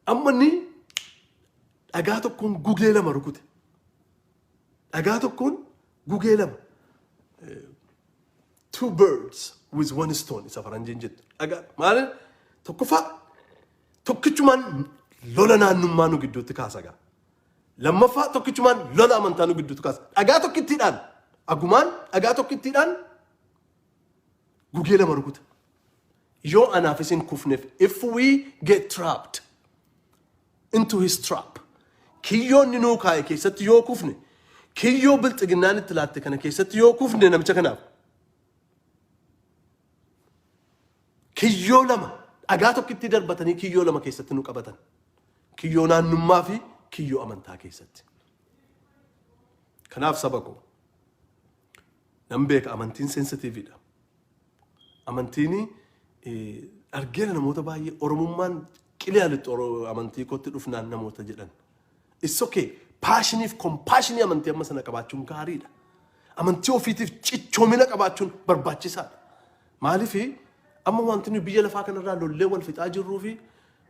Amma inni dhagaa tokkoon gugee lama rukute. Dhagaa tokkoon gugee lama. Two birds with one stone isa faranjiin jettu. Dhagaa maali? Tokkoffaa, tokkichumaan lola naannummaa nu gidduutti kaasa gaa. Lammaffaa, tokkichumaan lola amantaa nu gidduutti kaasa. Dhagaa tokkittiidhaan, agumaan dhagaa tokkittiidhaan gugee lama rukuta. Yoo anaaf isin kufneef, if we get trapped into his trap, kiyyoonni nuu kaa'e keessatti yoo kufne, kiyyoo bilxiginnaan itti laatte kana keessatti yoo kufne, namicha kanaaf kiyyoo lama, dhagaa tokkitti darbatanii kiyyoo lama keessatti nu qabatan. Kiyyoo naannummaa fi kiyyoo amantaa keessatti. Kanaaf saba koo, nan beeka, amantiin sensitiividha. Amantiin argeera namoota baay'ee Oromummaan qilee alitti amantii kootti dhufnaan namoota jedhan. It's okay. Passioniif compassionii amantii amma sana qabaachuun gaariidha. Amantii ofiitiif cichoomina qabaachuun barbaachisaadha. Maaliif amma wanti nuyi biyya lafaa kanarraa lollee wal fixaa jirruu fi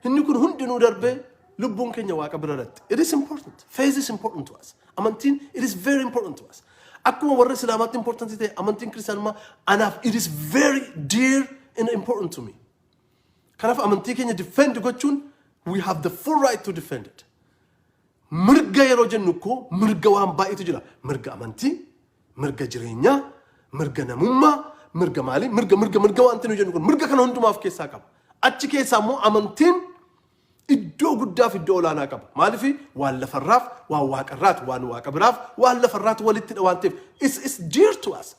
inni kun hundinuu darbee lubbuun keenya Waaqa bira irratti. It is important. Faith is important to us. Amantiin, it is very important to us. Akkuma warra Islaamaatti important ta'e, amantiin kiristaanummaa anaaf it is very dear and important to me. Kanaaf amantii keenya defend gochuun, we have the full right to defend it. Mirga yeroo jennu koo mirga waan baay'eetu jira. Mirga amantii, mirga jireenyaa, mirga namummaa, mirga maalii, mirga mirga mirga wanti nu jennu kun mirga kana hundumaa of keessaa qaba. Achi keessaa immoo amantiin Iddoo guddaaf iddoo olaanaa qaba. Maaliif? Waan lafarraaf waan waaqarraatu, waan waaqa biraaf waan lafarraatu walittidha waan ta'eef it's dear to us.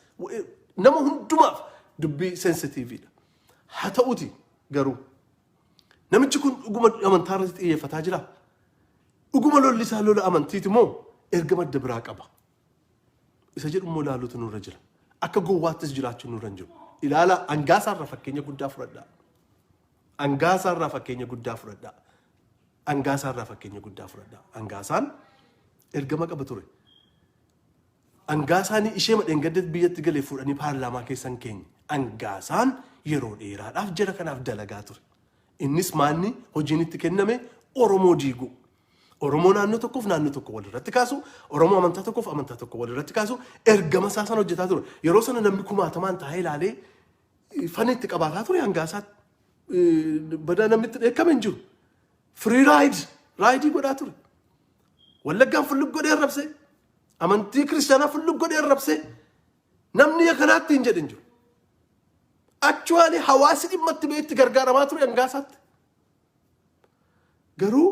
Nama hundumaaf dubbii sensitiiviidha. Haa ta'uti garuu namichi kun dhuguma amantaa irratti xiyyeeffataa jira? Dhuguma lolli isaa lola amantiiti moo ergama adda biraa qaba? Isa jedhu immoo ilaaluutu nurra jira. Akka gowwaattis jiraachuun nurra hin jiru. Ilaala, Angaasaarraa fakkeenya guddaa fudhadhaa. Angaasaarraa fakkeenya guddaa fudhadhaa. Angaasaarraa fakkeenya guddaa fudhadhaa. Angaasaan ergama qaba ture. Angaasaan ishee madheengadda biyyatti galee fuudhanii paarlaamaa keessan keenya. Angaasaan yeroo dheeraadhaaf jara kanaaf dalagaa ture. Innis maanni hojiin itti kenname? Oromoo diiguu. Oromoo naannoo tokkoof naannoo tokko walirratti kaasu, Oromoo amantaa tokkoof amantaa tokko walirratti kaasu, ergama isaa sana hojjetaa ture. Yeroo sana namni kumaatamaan taa'ee ilaalee fana itti qabaataa ture Angaasaatti. Badaa namni itti dheekkame hin jiru. Free ride ride godhaa ture. Wallaggaan fulluk godhee arrabse. Amantii kiristaanaa fulluk godhee arrabse. Namni kanaatti hin jedhin jiru. Actually hawaasi dhimma itti ba'ee itti gargaaramaa ture Angaasaatti. Garuu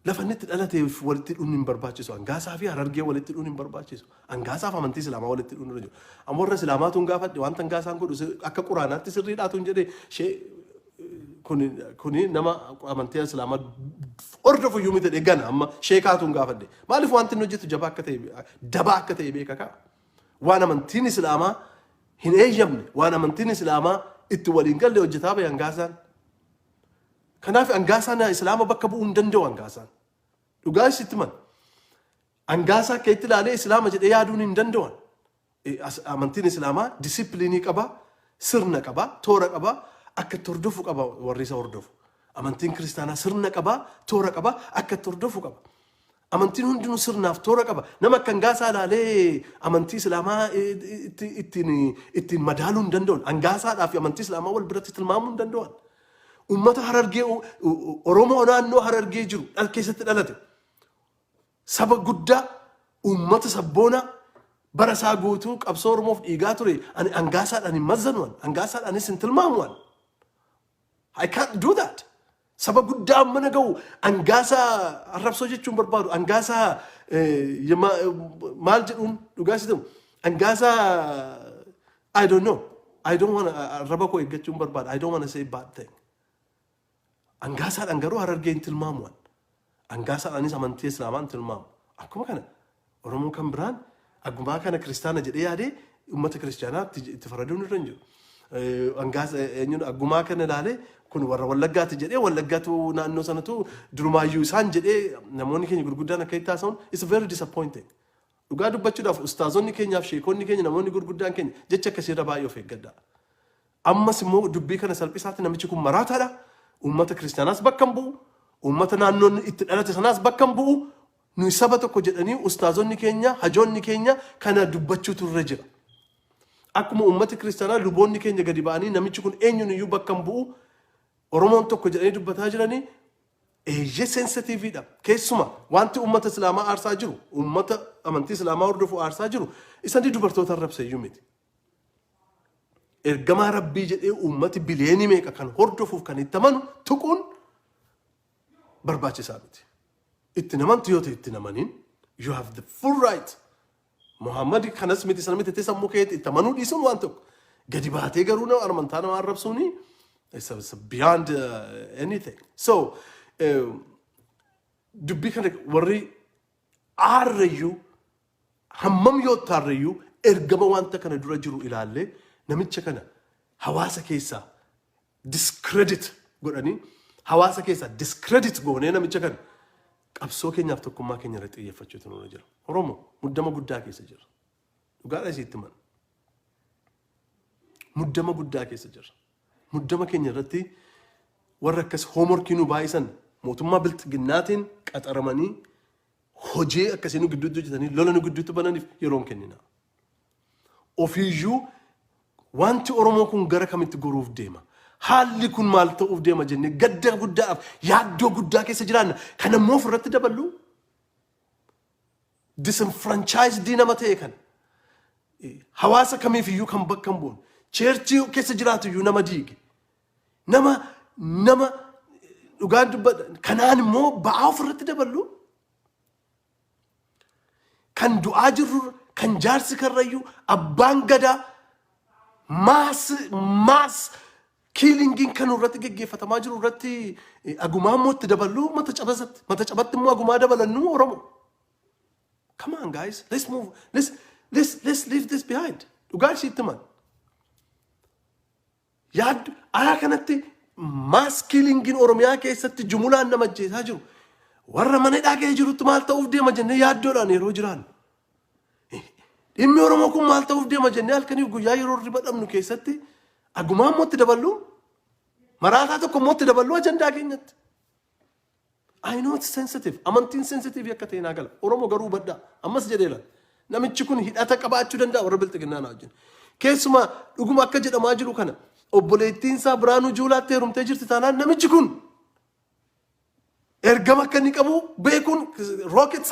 lafa inni itti dhalateef walitti hidhuun hin barbaachisu. Angaasaa fi Harargee walitti hidhuun hin barbaachisu. Angaasaa fi amantii Islaamaa walitti hidhuun irra jiru. Amma warra Islaamaatu hin gaafadhe, wanta Angaasaan godhu akka Quraanaatti sirriidhaatu hin jedhee shee kuni nama amantii Islaamaa hordofu iyyuu miti jedhee gana amma sheekaatu hin gaafadhe. Maaliif? Wanti inni hojjetu jabaa akka ta'e, dabaa akka ta'e beeka kaa. Waan amantiin Islaamaa hin eeyyamne, waan amantiin Islaamaa itti waliin galle hojjetaa bahe Angaasaan. Kanaaf Angaasaan Islaama bakka bu'uu hin danda'u Angaasaan. Dhugaa isitti man. Angaasaa akka itti ilaalee Islaama jedhee yaaduun hin danda'an. Amantiin Islaamaa discipline qaba, sirna qaba, toora qaba, akka itti hordofu qaba warri isa hordofu. Amantiin kiristaanaa sirna qaba, toora qaba, akka itti hordofu qaba. Amantiin hundinuu sirnaaf toora qaba. Nama akka Angaasaa ilaalee amantii Islaamaa ittiin madaaluu hin danda'an. Angaasaadhaa fi amantii Islaamaa wal biratti tilmaamuu hin danda'an. Uummata Harargee, Oromoo naannoo Harargee jiru dhal keessatti dhalate. Saba guddaa, uummata sabboonaa, bara isaa guutuu qabsoo Oromoof dhiigaa ture. Ani Angaasaadhaan hin mazzanu. Angaasaadhaanis hin tilmaamu. I can't do that. Saba guddaa mana ga'u Angaasaa arrabsoo jechuun barbaadu. Angaasaa maal jedhuun dhugaa si ta'u. Angaasaa, I don't know. I don't wanna arraba koo eeggachuun barbaada. I don't wanna say bad thing. Angaasaadhaan garuu Harargee hin tilmaamu. Angaasaadhaanis amantii Islaamaa hin tilmaamu. Akkuma kana Oromoo kan biraan aggumaa kana kiristaana jedhee yaadee uummata kiristaanaa itti faraduun irra hin jiru. Angaasa eenyuun aggumaa kana ilaalee kun warra Wallaggaati jedhee, Wallaggaatu naannoo sanatu durumaayyuu isaan jedhee namoonni keenya gurguddaan akka itti haasa'uun it's very disappointing. Dhugaa dubbachuudhaaf ustaazonni keenyaaf sheekonni keenya, namoonni gurguddaan keenya jecha akkasiirra baay'ee of eeggadha. Ammas immoo dubbii kana salphisaatti namichi kun maraataadha. Uummata kiristaanaas bakka hin bu'u. Uummata naannoon itti dhalate sanaas bakka hin bu'u. Nuyi saba tokko jedhanii ustaazonni keenya, hajoonni keenya kana dubbachuutu irra jira. Akkuma uummati kiristaanaa, luboonni keenya gadi ba'anii namichi kun eenyuun iyyuu bakka hin bu'u. Oromoon tokko jedhanii dubbataa jiranii eeyyee sensitiiviidha. Keessuma wanti uummata Islaamaa aarsaa jiru, uummata amantii Islaamaa hordofu aarsaa jiru, isanii dubartoota arrabsa iyyuu miti. Ergamaa Rabbii jedhee uummati biliyeenii meeqa kan hordofuuf kan itti amanu tuquun barbaachisaa miti. Itti namantu yoo ta'e itti namaniin, you have the full right. Muhammad kanas miti sana miti sammuu keetti itti amanuu dhiisuun waan tokko. Gadi baatee garuu nama amantaa nama arrabsuuni it's beyond anything. So dubbii kana warri aarrayyuu hammam yoo taarrayyuu ergama wanta kana dura jiru ilaallee namicha kana hawaasa keessaa discredit godhanii, hawaasa keessaa discredit goonee namicha kana qabsoo keenyaaf tokkummaa keenya irratti xiyyeeffachuutu nurra jira. Oromoo muddama guddaa keessa jira. Dhugaadha isiitti mana. Muddama guddaa keessa jira. Muddama keenya irratti warra akkas homework nu baay'isan mootummaa bilxiginnaatiin qaxaramanii hojii akkasii nu gidduutti hojjetanii lola nu gidduutti bananiif yeroon kennina. Ofiiyyuu wanti Oromoo kun gara kamitti goruuf deema? Haalli kun maal ta'uuf deema jennee gadda guddaaf yaaddoo guddaa keessa jiraanna. Kan ammoo ofirratti daballu disenfranchised nama ta'e kana hawaasa kamiif iyyuu kan bakka hin buune, church keessa jiraatu iyyuu nama diige, nama Dhugaan dubbadha. Kanaan immoo ba'aa ofirratti daballu. Kan du'aa jirru, kan jaarsi karrayyuu, abbaan gadaa, mass killingiin kan irratti geggeeffatamaa jiru irratti agumaa immoo itti daballu, mata cabasatti mata cabatti immoo agumaa dabalannu Oromo. Come on, guys, let's move, let's leave this behind. Dhugaa ishiitti man. Yaaddu alaa kanatti mass killingiin Oromiyaa keessatti jumulaan nama ajjeesaa jiru. Warra mana hidhaa keessa jirutti maal ta'uuf deema jennee yaaddoodhaan yeroo jiraannu. Dhimmi Oromoo kun maal ta'uuf deema jennee halkaniif guyyaa yeroo riba dhabnu keessatti agumaa immoo itti daballu, maraataa tokko immoo itti daballu ajandaa keenyatti. I know it's sensitive. Amantiin sensitive akka ta'e naa gala. Oromoo garuu baddaa. Ammas jedheera. Namichi kun hidhata qabaachuu danda'a warra bilxiginnaa naa wajjin. Keessumaa dhuguma akka jedhamaa jiru kana obboleettiin isaa Biraanuu Juulaatti heerumtee jirti taanaan, namichi kun ergama akka inni qabu beekuun rocket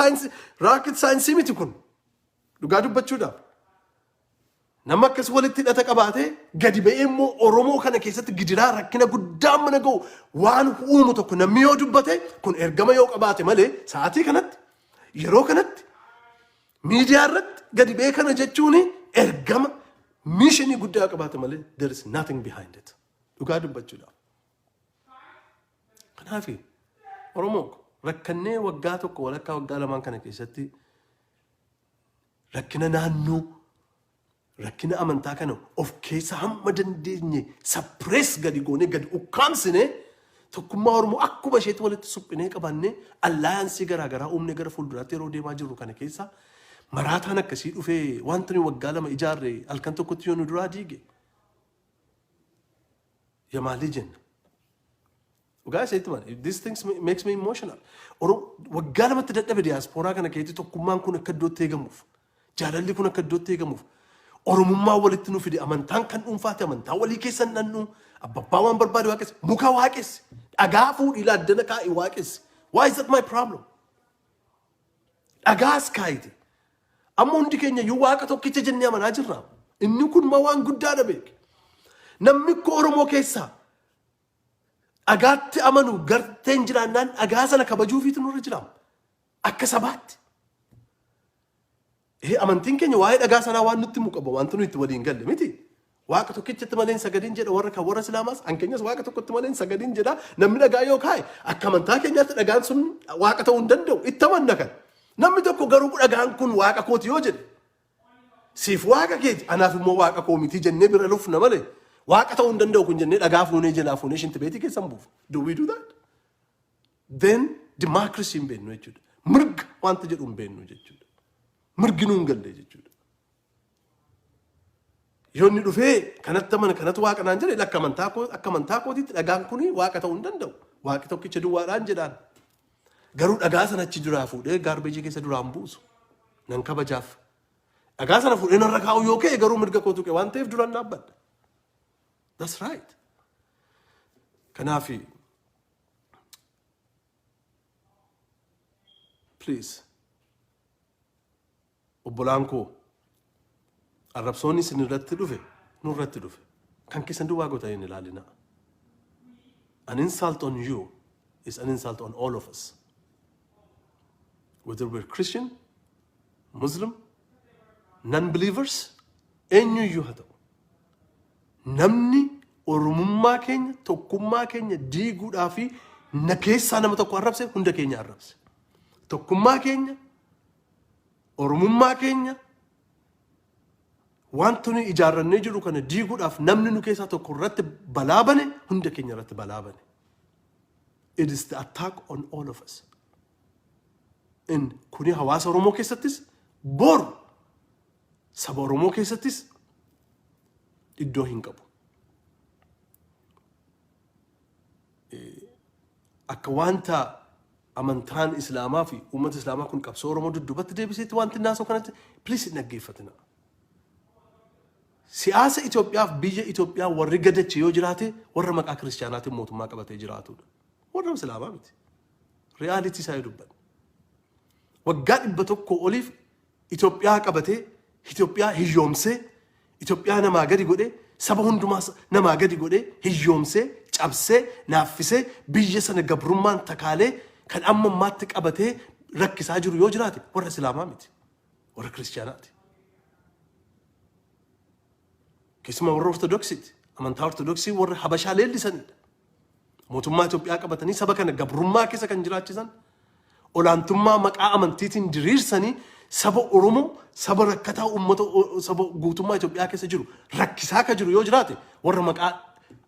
science miti kun, dhugaa dubbachuudhaaf. Nama akkas walitti hidhata qabaatee gadi ba'ee immoo Oromoo kana keessatti gidiraa rakkina guddaa mana ga'u waan uumu tokko namni yoo dubbate, kun ergama yoo qabaate malee, sa'aatii kanatti, yeroo kanatti, miidiyaa irratti gadi ba'ee kana jechuun ergama missionii guddaa qabaate malee there is nothing behind it, dhugaa dubbachuudhaaf. Kanaaf Oromoo, rakkannee waggaa tokko walakkaa, waggaa 2n kana keessatti rakkina naannoo, rakkina amantaa kana of keessa hamma dandeenye suppress gadi goonee, gadi ukkaamsine, tokkummaa Oromoo akkuma isheetti walitti suphinee qabannee, alliance garaagaraa uumnee gara fuulduraatti yeroo deemaa jirru kana keessa maraataan akkasii dhufee wanta nuyi waggaa 2 ijaarre halkan tokkotti yoo nu duraa diige, yamaalii jenna. Dhugaa isheetti man, this things makes me emotional. Waggaa 2tti dadhabe diyaaspooraa kana keessatti tokkummaan kun akka iddootti eegamuuf, jaalalli kun akka iddootti eegamuuf, Oromummaa walitti nu fide. Amantaan kan dhuunfaati, amantaa walii keessan dhannu, abbabbaa waan barbaade waaqessi, muka waaqessi, dhagaa fuudhii laaddana kaa'i waaqessi. Why is that my problem? Dhagaas kaayite. Amma hundi keenya iyyuu waaqa tokkicha jennee amanaa jirra. Inni kun ma waan guddaadha beek. Namni akka Oromoo keessaa dhagaatti amanu garteen jiraannaan dhagaa sana kabajuufiitu nurra jira. Akka sabaatti. Ee, amantiin keenya waa'ee dhagaa sanaa waan nutti himu qaba, wanti nuyi itti waliin galle miti. Waaqa tokkichatti malee hin sagadin jedha warra kan warra Islaamaas, an keenyas waaqa tokkotti malee hin sagadin jedha. Namni dhagaa yoo kaa'e akka amantaa keenyaatti dhagaan sun waaqa ta'uu hin danda'u, itti amanna kan. Namni tokko garuu dhagaan kun waaqa kooti yoo jedhe, siif waaqa keeti, anaaf immoo waaqa koo miti jennee bira lufna malee, waaqa ta'uu hin danda'u kun jennee dhagaa fuunee jalaa fuunee shintibeetii keessa hin buufnu. Do we do that? Then democracy hin beeknu jechuudha. Mirga wanta jedhu hin beeknu jechuudha. Mirgi nuu hin galle jechuudha. Yoo inni dhufee kanatti amana, kanatu waaqa naan jedhe, akka amantaa kootiitti dhagaan kun waaqa ta'uu hin danda'u. Waaqi tokkicha duwwaadhaan jedhaan. Garuu dhagaa sana achi duraa fuudhee garbage keessa duraan buusu. Nan kabajaaf. Dhagaa sana fuudhee narra kaa'u yoo ka'e garuu mirga koo tuqe waan ta'eef duraan dhaabbadha. That's right. Kanaafi please, obbolaan koo, arrabsoonni isin irratti dhufe nurratti dhufe. Kan keessan duwwaa goota hin ilaalina. An insult on you is an insult on all of us. Whether we're Christian, Muslim, non-believers, eenyuyyuu haa ta'u. Namni Oromummaa keenya, tokkummaa keenya diiguudhaa fi na keessaa nama tokko arrabse, hunda keenya arrabse. Tokkummaa keenya, Oromummaa keenya, wanta nuyi ijaarrannee jiru kana diiguudhaaf namni nu keessaa tokko irratti balaa bane, hunda keenya irratti balaa bane. It is the attack on all of us. In kuni hawaasa Oromoo keessattis, bor saba Oromoo keessattis iddoo hin qabu. Akka wanta amantaan Islaamaa fi uummata Islaamaa kun qabsoo Oromoo dudduubatti deebiseetti wanti naasoo kanatti please hin dhaggeeffatina. Siyaasa Itoophiyaaf biyya Itoophiyaa warri gadache yoo jiraate warra maqaa kiristaanaatiin mootummaa qabatee jiraatudha. Warra Islaamaa miti. Reality isaa yoo dubbanne. Waggaa 100 oliif Itoophiyaa qabatee, Itoophiyaa hiyyoomsee, Itoophiyaa namaa gadi godhee, saba hundumaa namaa gadi godhee hiyyoomsee cabsee naaffisee biyya sana gabrummaan takaalee kan amma ammaatti qabatee rakkisaa jiru yoo jiraate warra Islaamaa miti. Warra Kiristiyaanaati. Keessumaa warra Ortodoksiiti. Amantaa Ortodoksii warra Habashaa leellisanidha. Mootummaa Itoophiyaa qabatanii saba kana gabrummaa keessa kan jiraachisan, olaantummaa maqaa amantiitiin diriirsanii saba Oromoo, saba rakkataa uummata saba guutummaa Itoophiyaa keessa jiru rakkisaa ka jiru yoo jiraate warra maqaa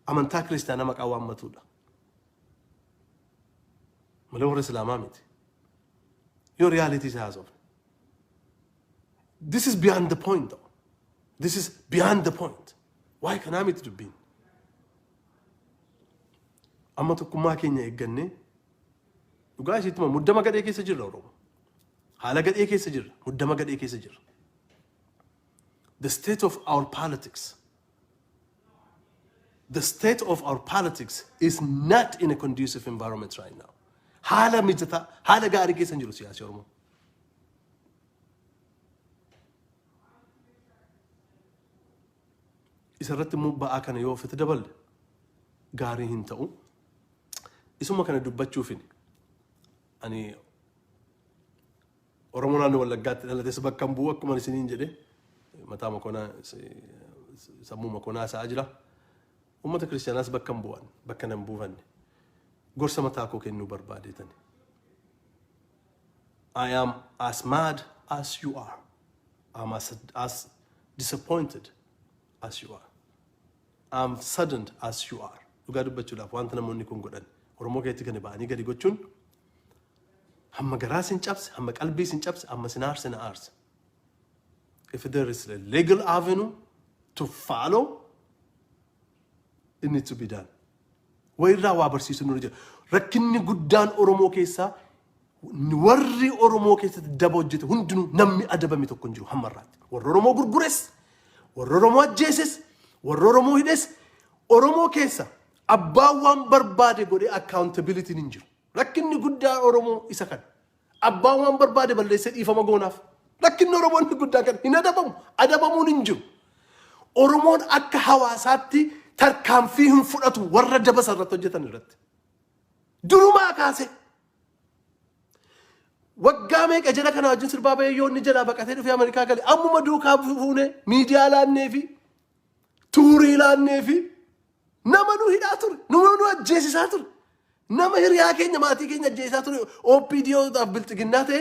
amantaa kiristaanaa maqaa waammatudha. Malee warra Islaamaa miti. Yoo reality isaa haasofne. This is beyond the point though. This is beyond the point. Waa'ee kanaa miti dubbiin. Amma tokkummaa keenya eeggannee dhugaa isheetti muddama gadhee keessa jirra Oromoo. Haala gadhee keessa jirra. Muddama gadhee keessa jirra. The state of our politics. The state of our politics is not in a conducive environment right now. Haala mijataa, haala gaarii keessa hin jiru siyaasi Oromoo. Isa irratti immoo ba'aa kana yoo ofitti daballe gaarii hin ta'u. Isuma kana dubbachuufin ani Oromoo naannoo Wallaggaatti dhalates bakka hin bu'u, akkuma isiniin jedhe mataa makonaa sammuu makonaa isaa jira. Uummata kiristaanaas bakka hin bu'an, bakka nan buufanne, gorsa mataa koo kennuu barbaadeetani. I am as mad as you are. I'm as disappointed as you are. I'm saddened as you are. Dhugaa dubbachuudhaaf wanta namoonni kun godhan Oromoo keessatti kan ba'anii gadi gochuun hamma garaa sin cabse, hamma qalbii sin cabse, hamma sin aarse na aarse. If there is a legal avenue to follow, it needs to be done. Wayirraa waa barsiisuu nurra jira. Rakkinni guddaan Oromoo keessaa warri Oromoo keessatti daba hojjete hundinuu namni adabame tokko hin jiru hamma irraatti. Warri Oromoo gurgures, warri Oromoo ajjeeses, warri Oromoo hidhes, Oromoo keessa abbaan waan barbaade godhee accountability hin jiru. Rakkinni guddaan Oromoo isa kana. Abbaan waan barbaade balleessee dhiifama goonaaf. Rakkinni Oromoo inni guddaan kana hin adabamu. Adabamuun hin jiru. Oromoon akka hawaasaatti tarkaanfii hin fudhatu warra daba irratti hojjetan irratti. Durumaa kaase. Waggaa meeqa jala kana wajjin sirbaa bahee yoo inni jalaa baqatee dhufee Ameerikaa gale ammuma duukaa fuunee miidiyaa laannee fi tuurii laannee fi nama nu hidhaa ture, nama nu ajjeesisaa ture, nama hiriyaa keenya, maatii keenya ajjeesisaa ture, OPDO'dhaaf bilxiginnaa ta'e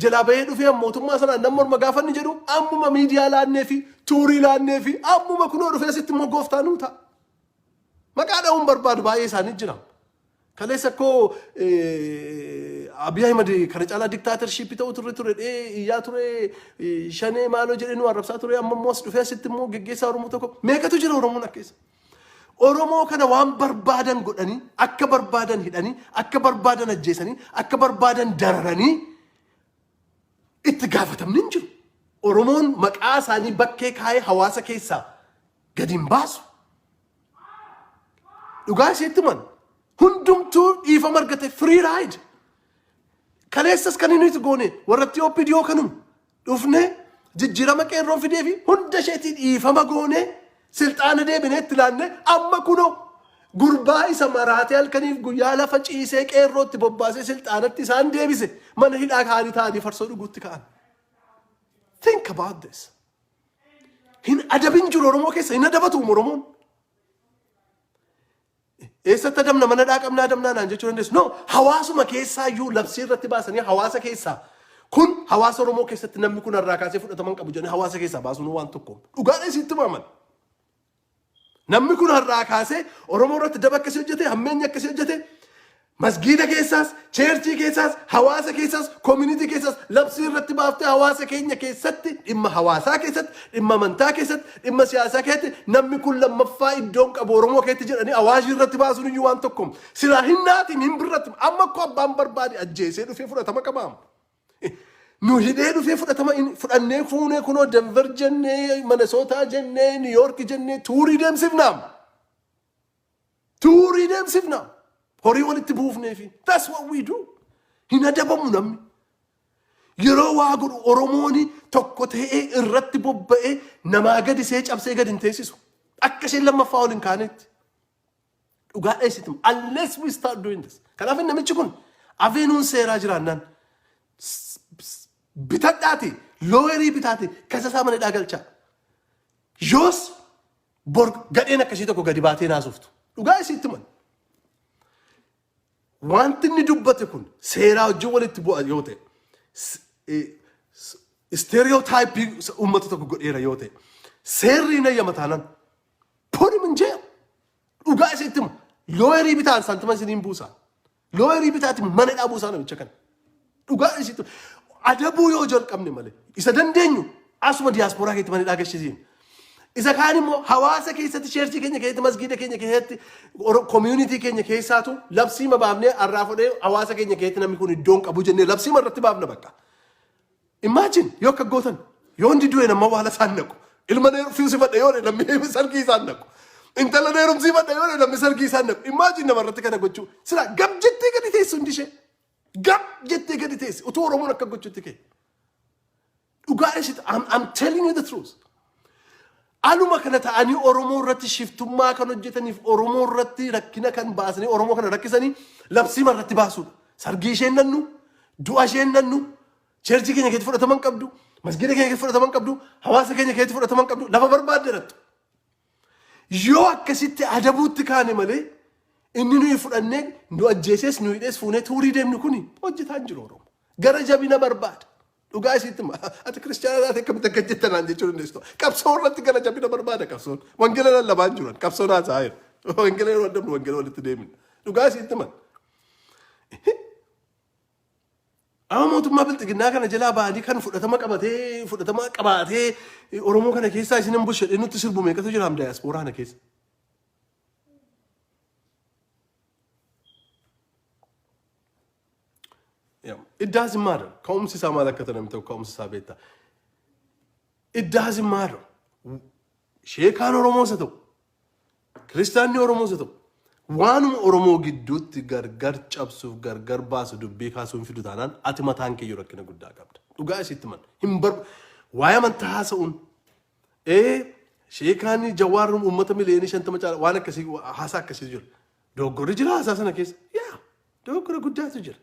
jalaa bahee dhufee mootummaa sanaan nama morma gaafa inni jedhu ammuma miidiyaa laannee fi tuurii laannee fi ammuma kunoo dhufee asitti immoo gooftaa nuu ta'a. Maqaa dha'uun barbaadu, baay'ee isaanii jira. Kaleessa koo Abiy Ahimad kana caalaa dictatorship ta'u ture ture dhee iyyaa ture, shanee maaloo jedhee nu arrabsaa ture, amma immoo as dhufee asitti immoo geggeessaa Oromoo tokko meeqatu jira Oromoon akkeessa. Oromoo kana waan barbaadan godhanii, akka barbaadan hidhanii, akka barbaadan ajjeesanii, akka barbaadan dararanii itti gaafatamni hin jiru. Oromoon maqaa isaanii bakkee kaayee hawaasa keessaa gadi hin baasu. Dhugaa isheetti man hundumtuu dhiifama argate, free ride. Kaleessas kan inni goone warratti OPDO kanuma dhufne jijjiirama qeerroon fidee fi hunda isheetii dhiifama goone, silxaana deebinee itti laanne. Amma kunoo gurbaa isa maraatee halkaniif guyyaa lafa ciisee qeerrootti bobbaasee silxaanatti isaan deebise mana hidhaa kaanii ta'anii farsoo dhuguutti ka'an. Think about this. Hin adabin jiru Oromoo keessa, hin adabatu Oromoon. Eessatti adabna, mana dhaa qabnaa adabnaa naan jechuu dandeessu. No, hawaasuma keessaa iyyuu labsii irratti baasanii hawaasa keessaa kun hawaasa Oromoo keessatti namni kun irraa kaasee fudhataman qabu jedhanii hawaasa keessaa baasuun waan tokko. Dhugaadha isitti maaman. Namni kun har'aa kaasee Oromoo irratti daba akkasii hojjete, hammeenya akkasii hojjete, masgiida keessaas, church keessaas, hawaasa keessaas, community keessaas labsii irratti baaftee hawaasa keenya keessatti, dhimma hawaasaa keessatti, dhimma amantaa keessatti, dhimma siyaasaa keessatti namni kun lammaffaa iddoon qabu Oromoo keessatti jedhanii awaajii irratti baasuun iyyuu waan tokko. Silaa hin naatiin hin birratti amma akkoo abbaan barbaade ajjeesee dhufee fudhatama qabaam. Nu hidhee dhufee fudhatama fudhannee fuunee kunoo Denver jennee, Minnesota jennee, New York jennee tuurii deemsifnaam. Tuurii deemsifna. Horii walitti buufneefi. That's what we do. Hin adabamu namni. Yeroo waa godhu Oromooni tokko ta'ee irratti bobba'ee namaa gadi see cabsee gadi hin teessisu. Akka isheen lammaffaa ol hin kaanetti. Dhugaa dheessitu unless we start doing this. Kanaaf namichi kun avenuen seeraa jiraannaan bitadhaati, lawyerii bitaati, kasa isaa mana hidhaa galchaa. Yoos bor gadheen akkasii tokko gadi baatee naasuftu. Dhugaa isitti man. Wanti inni dubbate kun seeraa wajjin walitti bu'a yoo ta'e, stereotypeii uummata tokko godheera yoo ta'e, seerri hin hayyama taanaan, put him in jail. Dhugaa isitti hima. Lawyerii bitaan saantima isiniin buusaa. Lawyerii bitaati mana hidhaa buusaa namicha kana. Dhugaa isitti hima. Adabuu yoo jalqabne malee isa dandeenyu asuma diyaaspooraa keessatti mana hidhaa gashisiin. Isa kaan immoo hawaasa keessatti, churchii keenya keessatti, masgiida keenya keessatti, community keenya keessaatu labsiima baafnee, arraa fudhee hawaasa keenya keessatti namni kun iddoon qabu jennee labsiima irratti baafna bakka. Imagine yoo akka gootan, yoo hundi du'e nama waala isaan naqu. Ilma neerumsiifadha yoo namni sargii isaan naqu. Intala neerumsiifadha yoo namni sargii isaan naqu. Imagine nama irratti kana gochuu. Sila gab jettee gadi teessu hundi ishee. Gab jettee gadi teessi. Utuu Oromoon akka gochuutti ka'e. Dhugaa isitti, I'm telling you the truth. Aluma kana ta'anii Oromoo irratti shiftummaa kan hojjetaniif, Oromoo irratti rakkina kan baasanii Oromoo kana rakkisanii labsiima irratti baasuudha. Sargii isheen nannu, du'a isheen nannu, churchii keenya keessatti fudhataman qabdu, masgiida keenya keessatti fudhataman qabdu, hawaasa keenya keessatti fudhataman qabdu, lafa barbaadde irrattu. Yoo akkasitti adabuutti kaane malee, inni nuyi fudhannee nu ajjeeses nu hidhees fuunee tourii deemnu kuni hojjetaa hin jiru Oromoo. Gara jabina barbaada. Dhugaa isitti ati kiristaana taate akkamitti akka jettan naan jechuu dandeessu. Qabsoo irratti gara jabina barbaada qabsoon. Wangeela lallabaa hin jiran, qabsoon haasa'aa jiru. Wangeela yeroo adamnu wangeela walitti deemina. Dhugaa isitti man. Amma mootummaa bilxiginnaa kana jalaa ba'anii kan fudhatama qabatee, fudhatama qabaatee Oromoo kana keessaa isin hin bulchu jedhee nutti sirbu meeqatu jira am daayaspooraa kana keessa? Yeah. It doesn't matter. Ka'umsi isaa maal akka ta'e namni tokko ka'umsi isaa beekta. It doesn't matter. Sheekaan Oromoos haa ta'u, kiristaanni Oromoos haa ta'u, waanuma Oromoo gidduutti gargar cabsuuf, gargar baasu dubbii kaasuun fidu taanaan, ati mataan kee rakkina guddaa qabda. Dhugaa isitti man. Hin bar waa'ee amantaa haasa'uun sheekaan Jawaar uummata miliyoonii 50 caala waan akkasii, haasaa akkasii jira. Dogoggorri jira haasaa sana keessa. Yaa, dogoggora guddaatu jira.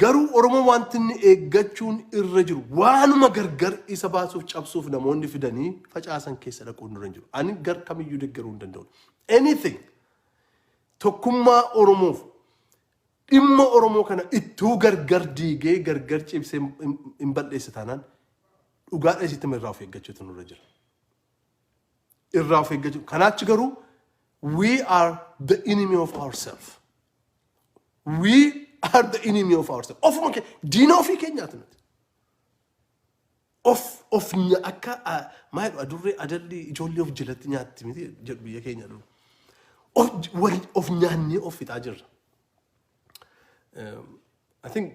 Garuu Oromoo wanti inni eeggachuun irra jiru, waanuma gargar isa baasuuf, cabsuuf namoonni fidanii facaasan keessa dhaquun irra hin jiru. Ani gar kamiyyuu deeggaruu hin danda'u. Anything tokkummaa Oromoof, dhimma Oromoo kana ittuu gargar diigee, gargar cibsee hin bal'eesse taanaan, dhugaadha isitti irraa of eeggachuutu nurra jira. Irraa of eeggachuu. Kanaachi garuu we are the enemy of ourselves. We are the enemy of ourselves. Ofuma keenya diina ofii keenyaati nuti. Of akka maal jedhu, adurree adalli ijoollee of jalatti nyaatti miti jedhu biyya keenya dur. Of nyaannee of fixaa jirra. I think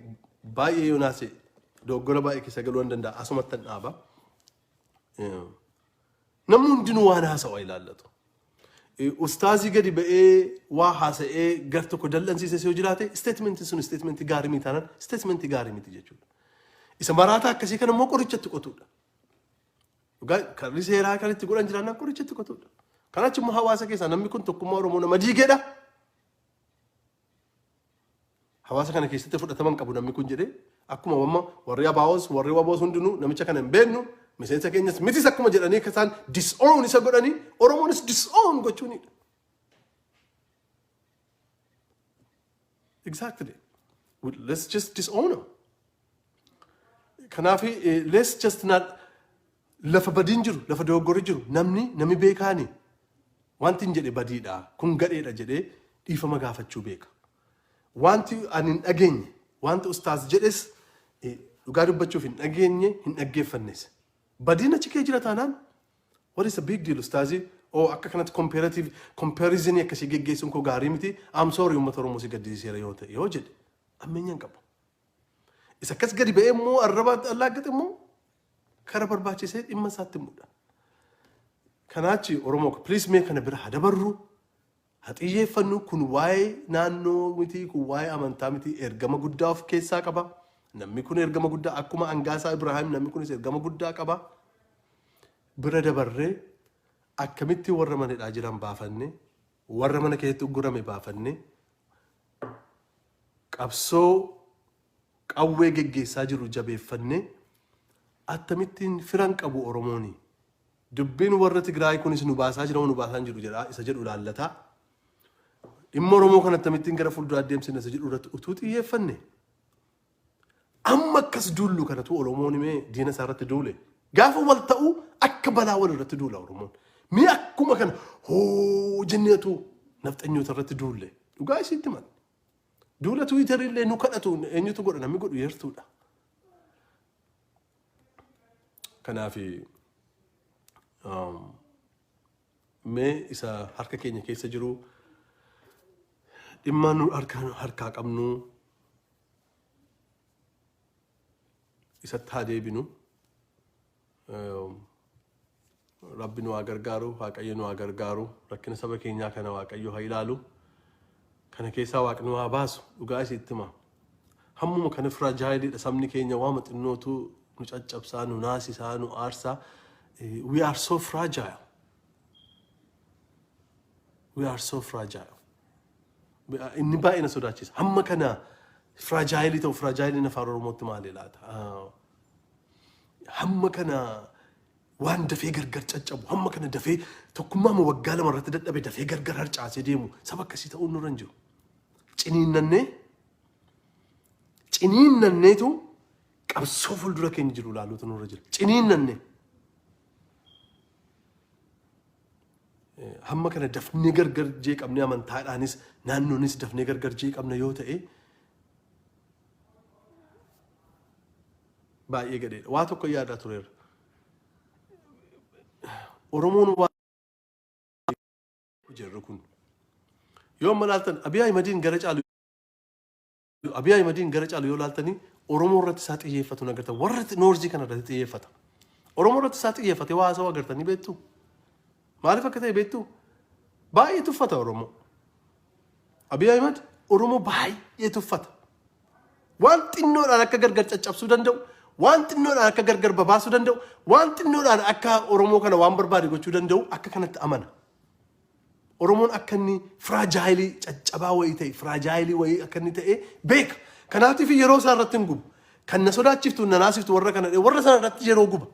baay'ee yoo naase dogoggora baay'ee keessa galuu hin danda'a, asumatti hin dhaaba. Namni hundinuu waan haasa'u ilaallatu. Ustaazii gadi ba'ee waa haasa'ee gar tokko dallansiise yoo jiraate, statementii sun statementii gaarii miti taanaan, statementii gaarii miti jechuudha. Isa maraataa akkasii kana immoo qorichatti qotuudha. Dhugaa karri seeraa kan itti godhan jiraannaan qorichatti qotuudha. Kanachi immoo hawaasa keessaa namni kun tokkummaa Oromoo nama diigedha. Hawaasa kana keessatti fudhataman qabu namni kun jedhee, akkuma amma warri ABOs, warri WBOs hundinuu namicha kana hin beeknu, miseensa keenyas mitis akkuma jedhanii akka isaan disown isa godhanii, Oromoonis disown gochuunidha. Exactly. Let's just disown him. Kanaaf let's just not, lafa badiin jiru, lafa dogoggorri jiru, namni beekaani wanti hin jedhe badiidha, kun gadheedha jedhee dhiifama gaafachuu beeka. Wanti ani hin dhageenye, wanti ustaas jedhes dhugaa dubbachuuf hin dhageenye, hin dhaggeeffannes. Badiin achi kee jira taanaan, what is the big deal, ustaazii? Oh, akka kanatti comparative comparison akkasii geggeessuun koo gaarii miti. I'm sorry, uummata Oromoo si gaddisiiseera yoo ta'e yoo jedhe, ammeenya hin qabu. Isa akkas gadi ba'ee immoo arraba allaaggate immoo kara barbaachisee dhimma isaatti mudha. Kanaachi Oromoo, please, mee kana bira haa dabarru. Haa xiyyeeffannu. Kun waa'ee naannoo miti, kun waa'ee amantaa miti, ergama guddaa of keessaa qaba. Namni kun ergama guddaa, akkuma Angaasaa Ibrahaim, namni kunis ergama guddaa qaba. Bira dabarree Akkamitti warra mana hidhaa jiran baafanne, warra mana keessatti uggurame baafanne, qabsoo qawwee geggeessaa jiru jabeeffanne, akkamittiin firan qabu Oromooni. Dubbiin warra Tigraay kunis nu baasaa jira, nu baasaa hin jiru jedha isa jedhu laallataa. Dhimma Oromoo kan akkamittiin gara fuulduraa deemsina isa jedhu irratti utuu xiyyeeffanne. Amma akkas duullu kanatu Oromoon himee diina isaa irratti duule. Gaafa wal ta'u akka balaa wal irratti duula Oromoon. Mee akkuma kana hoo jenneetu nafxanyoota irratti duulle. Dhugaa isitti mal. Duula Tiwiitarii illee nu kadhatu, eenyutu godha? Namni godhu yertuudha. Kanaaf mee isa harka keenya keessa jiru, dhimma nu harkaa qabnu isatti haa deebinu. Rabbi nu haa gargaaru, Waaqayyo nu haa gargaaru, rakkina saba keenyaa kana Waaqayyo haa ilaalu. Kana keessaa Waaqni nu haa baasu, dhugaa isitti hima. Hammuma kana fragile iidha sabni keenya, waama xinnootu nu caccabsaa, nu naasisaa, nu aarsaa. We are so fragile. We are so fragile. Inni baay'ee na sodaachisa. Hamma kana fragile ta'u, fragile iin afaan Oromootti maali laata? Hamma kana waan dafee gargar caccabu, hamma kana dafee tokkummaa waggaa 2 irratti dadhabe dafee gargar harcaasee deemu saba akkasii ta'uun nurra hin jiru. Ciniinnannee ciniinnanneetu qabsoo fuuldura keenya jiru ilaaluutu nurra jira. Ciniinnannee. Hamma kana dafnee gargar jeeqamnee, amantaadhaanis naannoonis dafnee gargar jeeqamna yoo ta'e, baay'ee gadheedha. Waa tokko yaadaa tureera. Oromoon waa jirru kun yoo amma ilaaltan, Abiy Ahimadiin gara caalu yoo ilaaltanii, Oromoo irratti isaa xiyyeeffatu agartan, warra north ii kana irratti xiyyeeffata. Oromoo irratti isaa xiyyeeffate waa haasawaa agartanii beektu. Maaliif akka ta'e beektu? Baay'ee tuffata Oromoo. Abiy Ahimad Oromoo baay'ee tuffata. Waan xinnoodhaan akka gargar caccabsuu danda'u, waan xinnoodhaan akka gargar babaasuu danda'u, waan xinnoodhaan akka Oromoo kana waan barbaade gochuu danda'u akka kanatti amana. Oromoon akka inni fragile ii caccabaa wayii ta'e, fragile ii wayii akka inni ta'e beeka. Kanaatiif yeroo isaa irratti hin gubu. Kan na sodaachiftu, na naasiftu warra kana, warra sana irratti yeroo guba.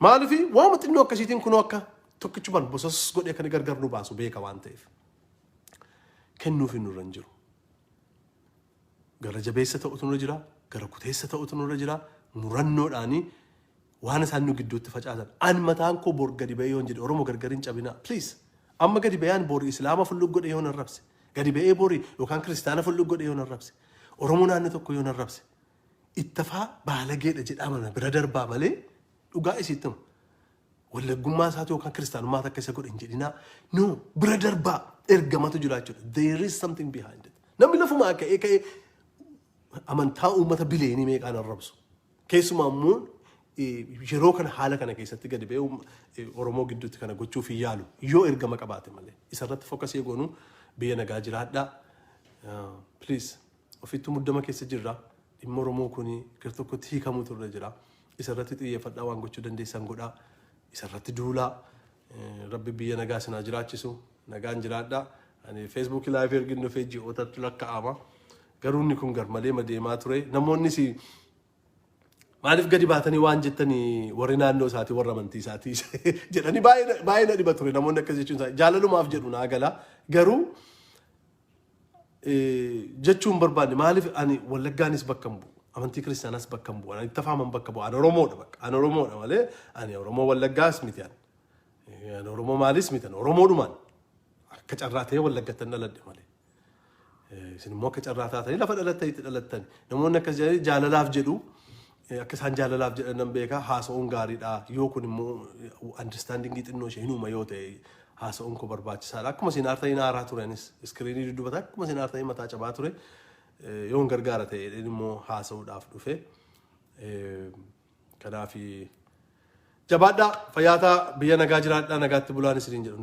Maaliif? Waama xinnoo akkasiitiin kunoo akka tokkichumaan bosas godhee kan gargar nu baasu beeka waan ta'eef. Kennuuf nurra hin jiru. Gara jabeessa ta'utu nurra jira. Gara kuteessa ta'utu nurra jira. Murannoodhaanii waan isaan nu gidduutti facaasan. An mataan koo bor gadi ba'ee yoon jedhe, "Oromoo gargar hin cabinaa. Please." Amma gadi ba'aan bori Islaama fulluu godhe yoon arrabse. Gadi ba'ee bori yookaan Kiristaana fulluu godhe yoon arrabse. Oromoo naannoo tokko yoon arrabse. Ittafaa baalageedha jedhaa mana bira darbaa malee, dhugaa isitti hima. Wallaggummaa isaati yookaan kiristaanummaa akka isa godhe hin jedhinaa. No, bira darbaa, ergamatu jira jechuudha. There is something behind it. Namni lafumaa ka'ee ka'ee amantaa uummata bileenii meeqaan arrabsu. Keessumaa immoo yeroo kana haala kana keessatti gadi ba'ee Oromoo gidduutti kana gochuuf hin yaalu yoo ergama qabaate malee. Isarratti focus ii goonuu, biyya nagaa jiraadhaa. Please, ofittuu muddama keessa jirra. Dhimma Oromoo kuni gara tokkotti hiikamuutu irra jira. Isarratti xiyyeeffadhaa, waan gochuu dandeessan godhaa. Isarratti duulaa. Rabbi biyya nagaa isin haa jiraachisu. Nagaan jiraadhaa. Ani Feesbuukii live ergin dhufee ji'ootatti lakkaa'ama. Garuu inni kun garmalee madeemaa ture. Namoonnis maaliif gadi baatanii waan jettanii, warri naannoo isaatii, warra amantii isaatii jedhanii baay'ee na dhiba ture. Namoonni akkas jechuun isaanii jaalalumaaf jedhu naa gala. Garuu jechuun barbaanne. Maaliif? Ani Wallaggaanis bakka hin bu'u. Amantii Kiristaanaas bakka hin bu'u. Ani itti afaaman bakka bu'u. Ani Oromoodha bakka. Ani Oromoodha malee ani Oromoo Wallaggaas miti ani. Ani Oromoo maalis miti, ani Oromoodhumaan. Akka carraa ta'ee Wallaggattan dhaladhe malee. Isin immoo akka carraa taatanii lafa dhalattanitti dhalattan. Namoonni akkas jedhanii jaalalaaf jedhu. Akka isaan jaalalaaf jedhan nan beeka. Haasa'uun gaariidha. Yoo kun immoo understanding xinnoo ishee hin uuma yoo ta'e, haasa'uun koo barbaachisaadha. Akkuma isin aartanii aaraa turanis screen ii dubbata, akkuma isin aartanii mataa cabaa ture, yoon gargaara ta'e immoo haasa'uudhaaf dhufe. Kanaaf jabaadhaa, fayyaataa, biyya nagaa jiraadhaa, nagaatti bulaan isiniin jedhu.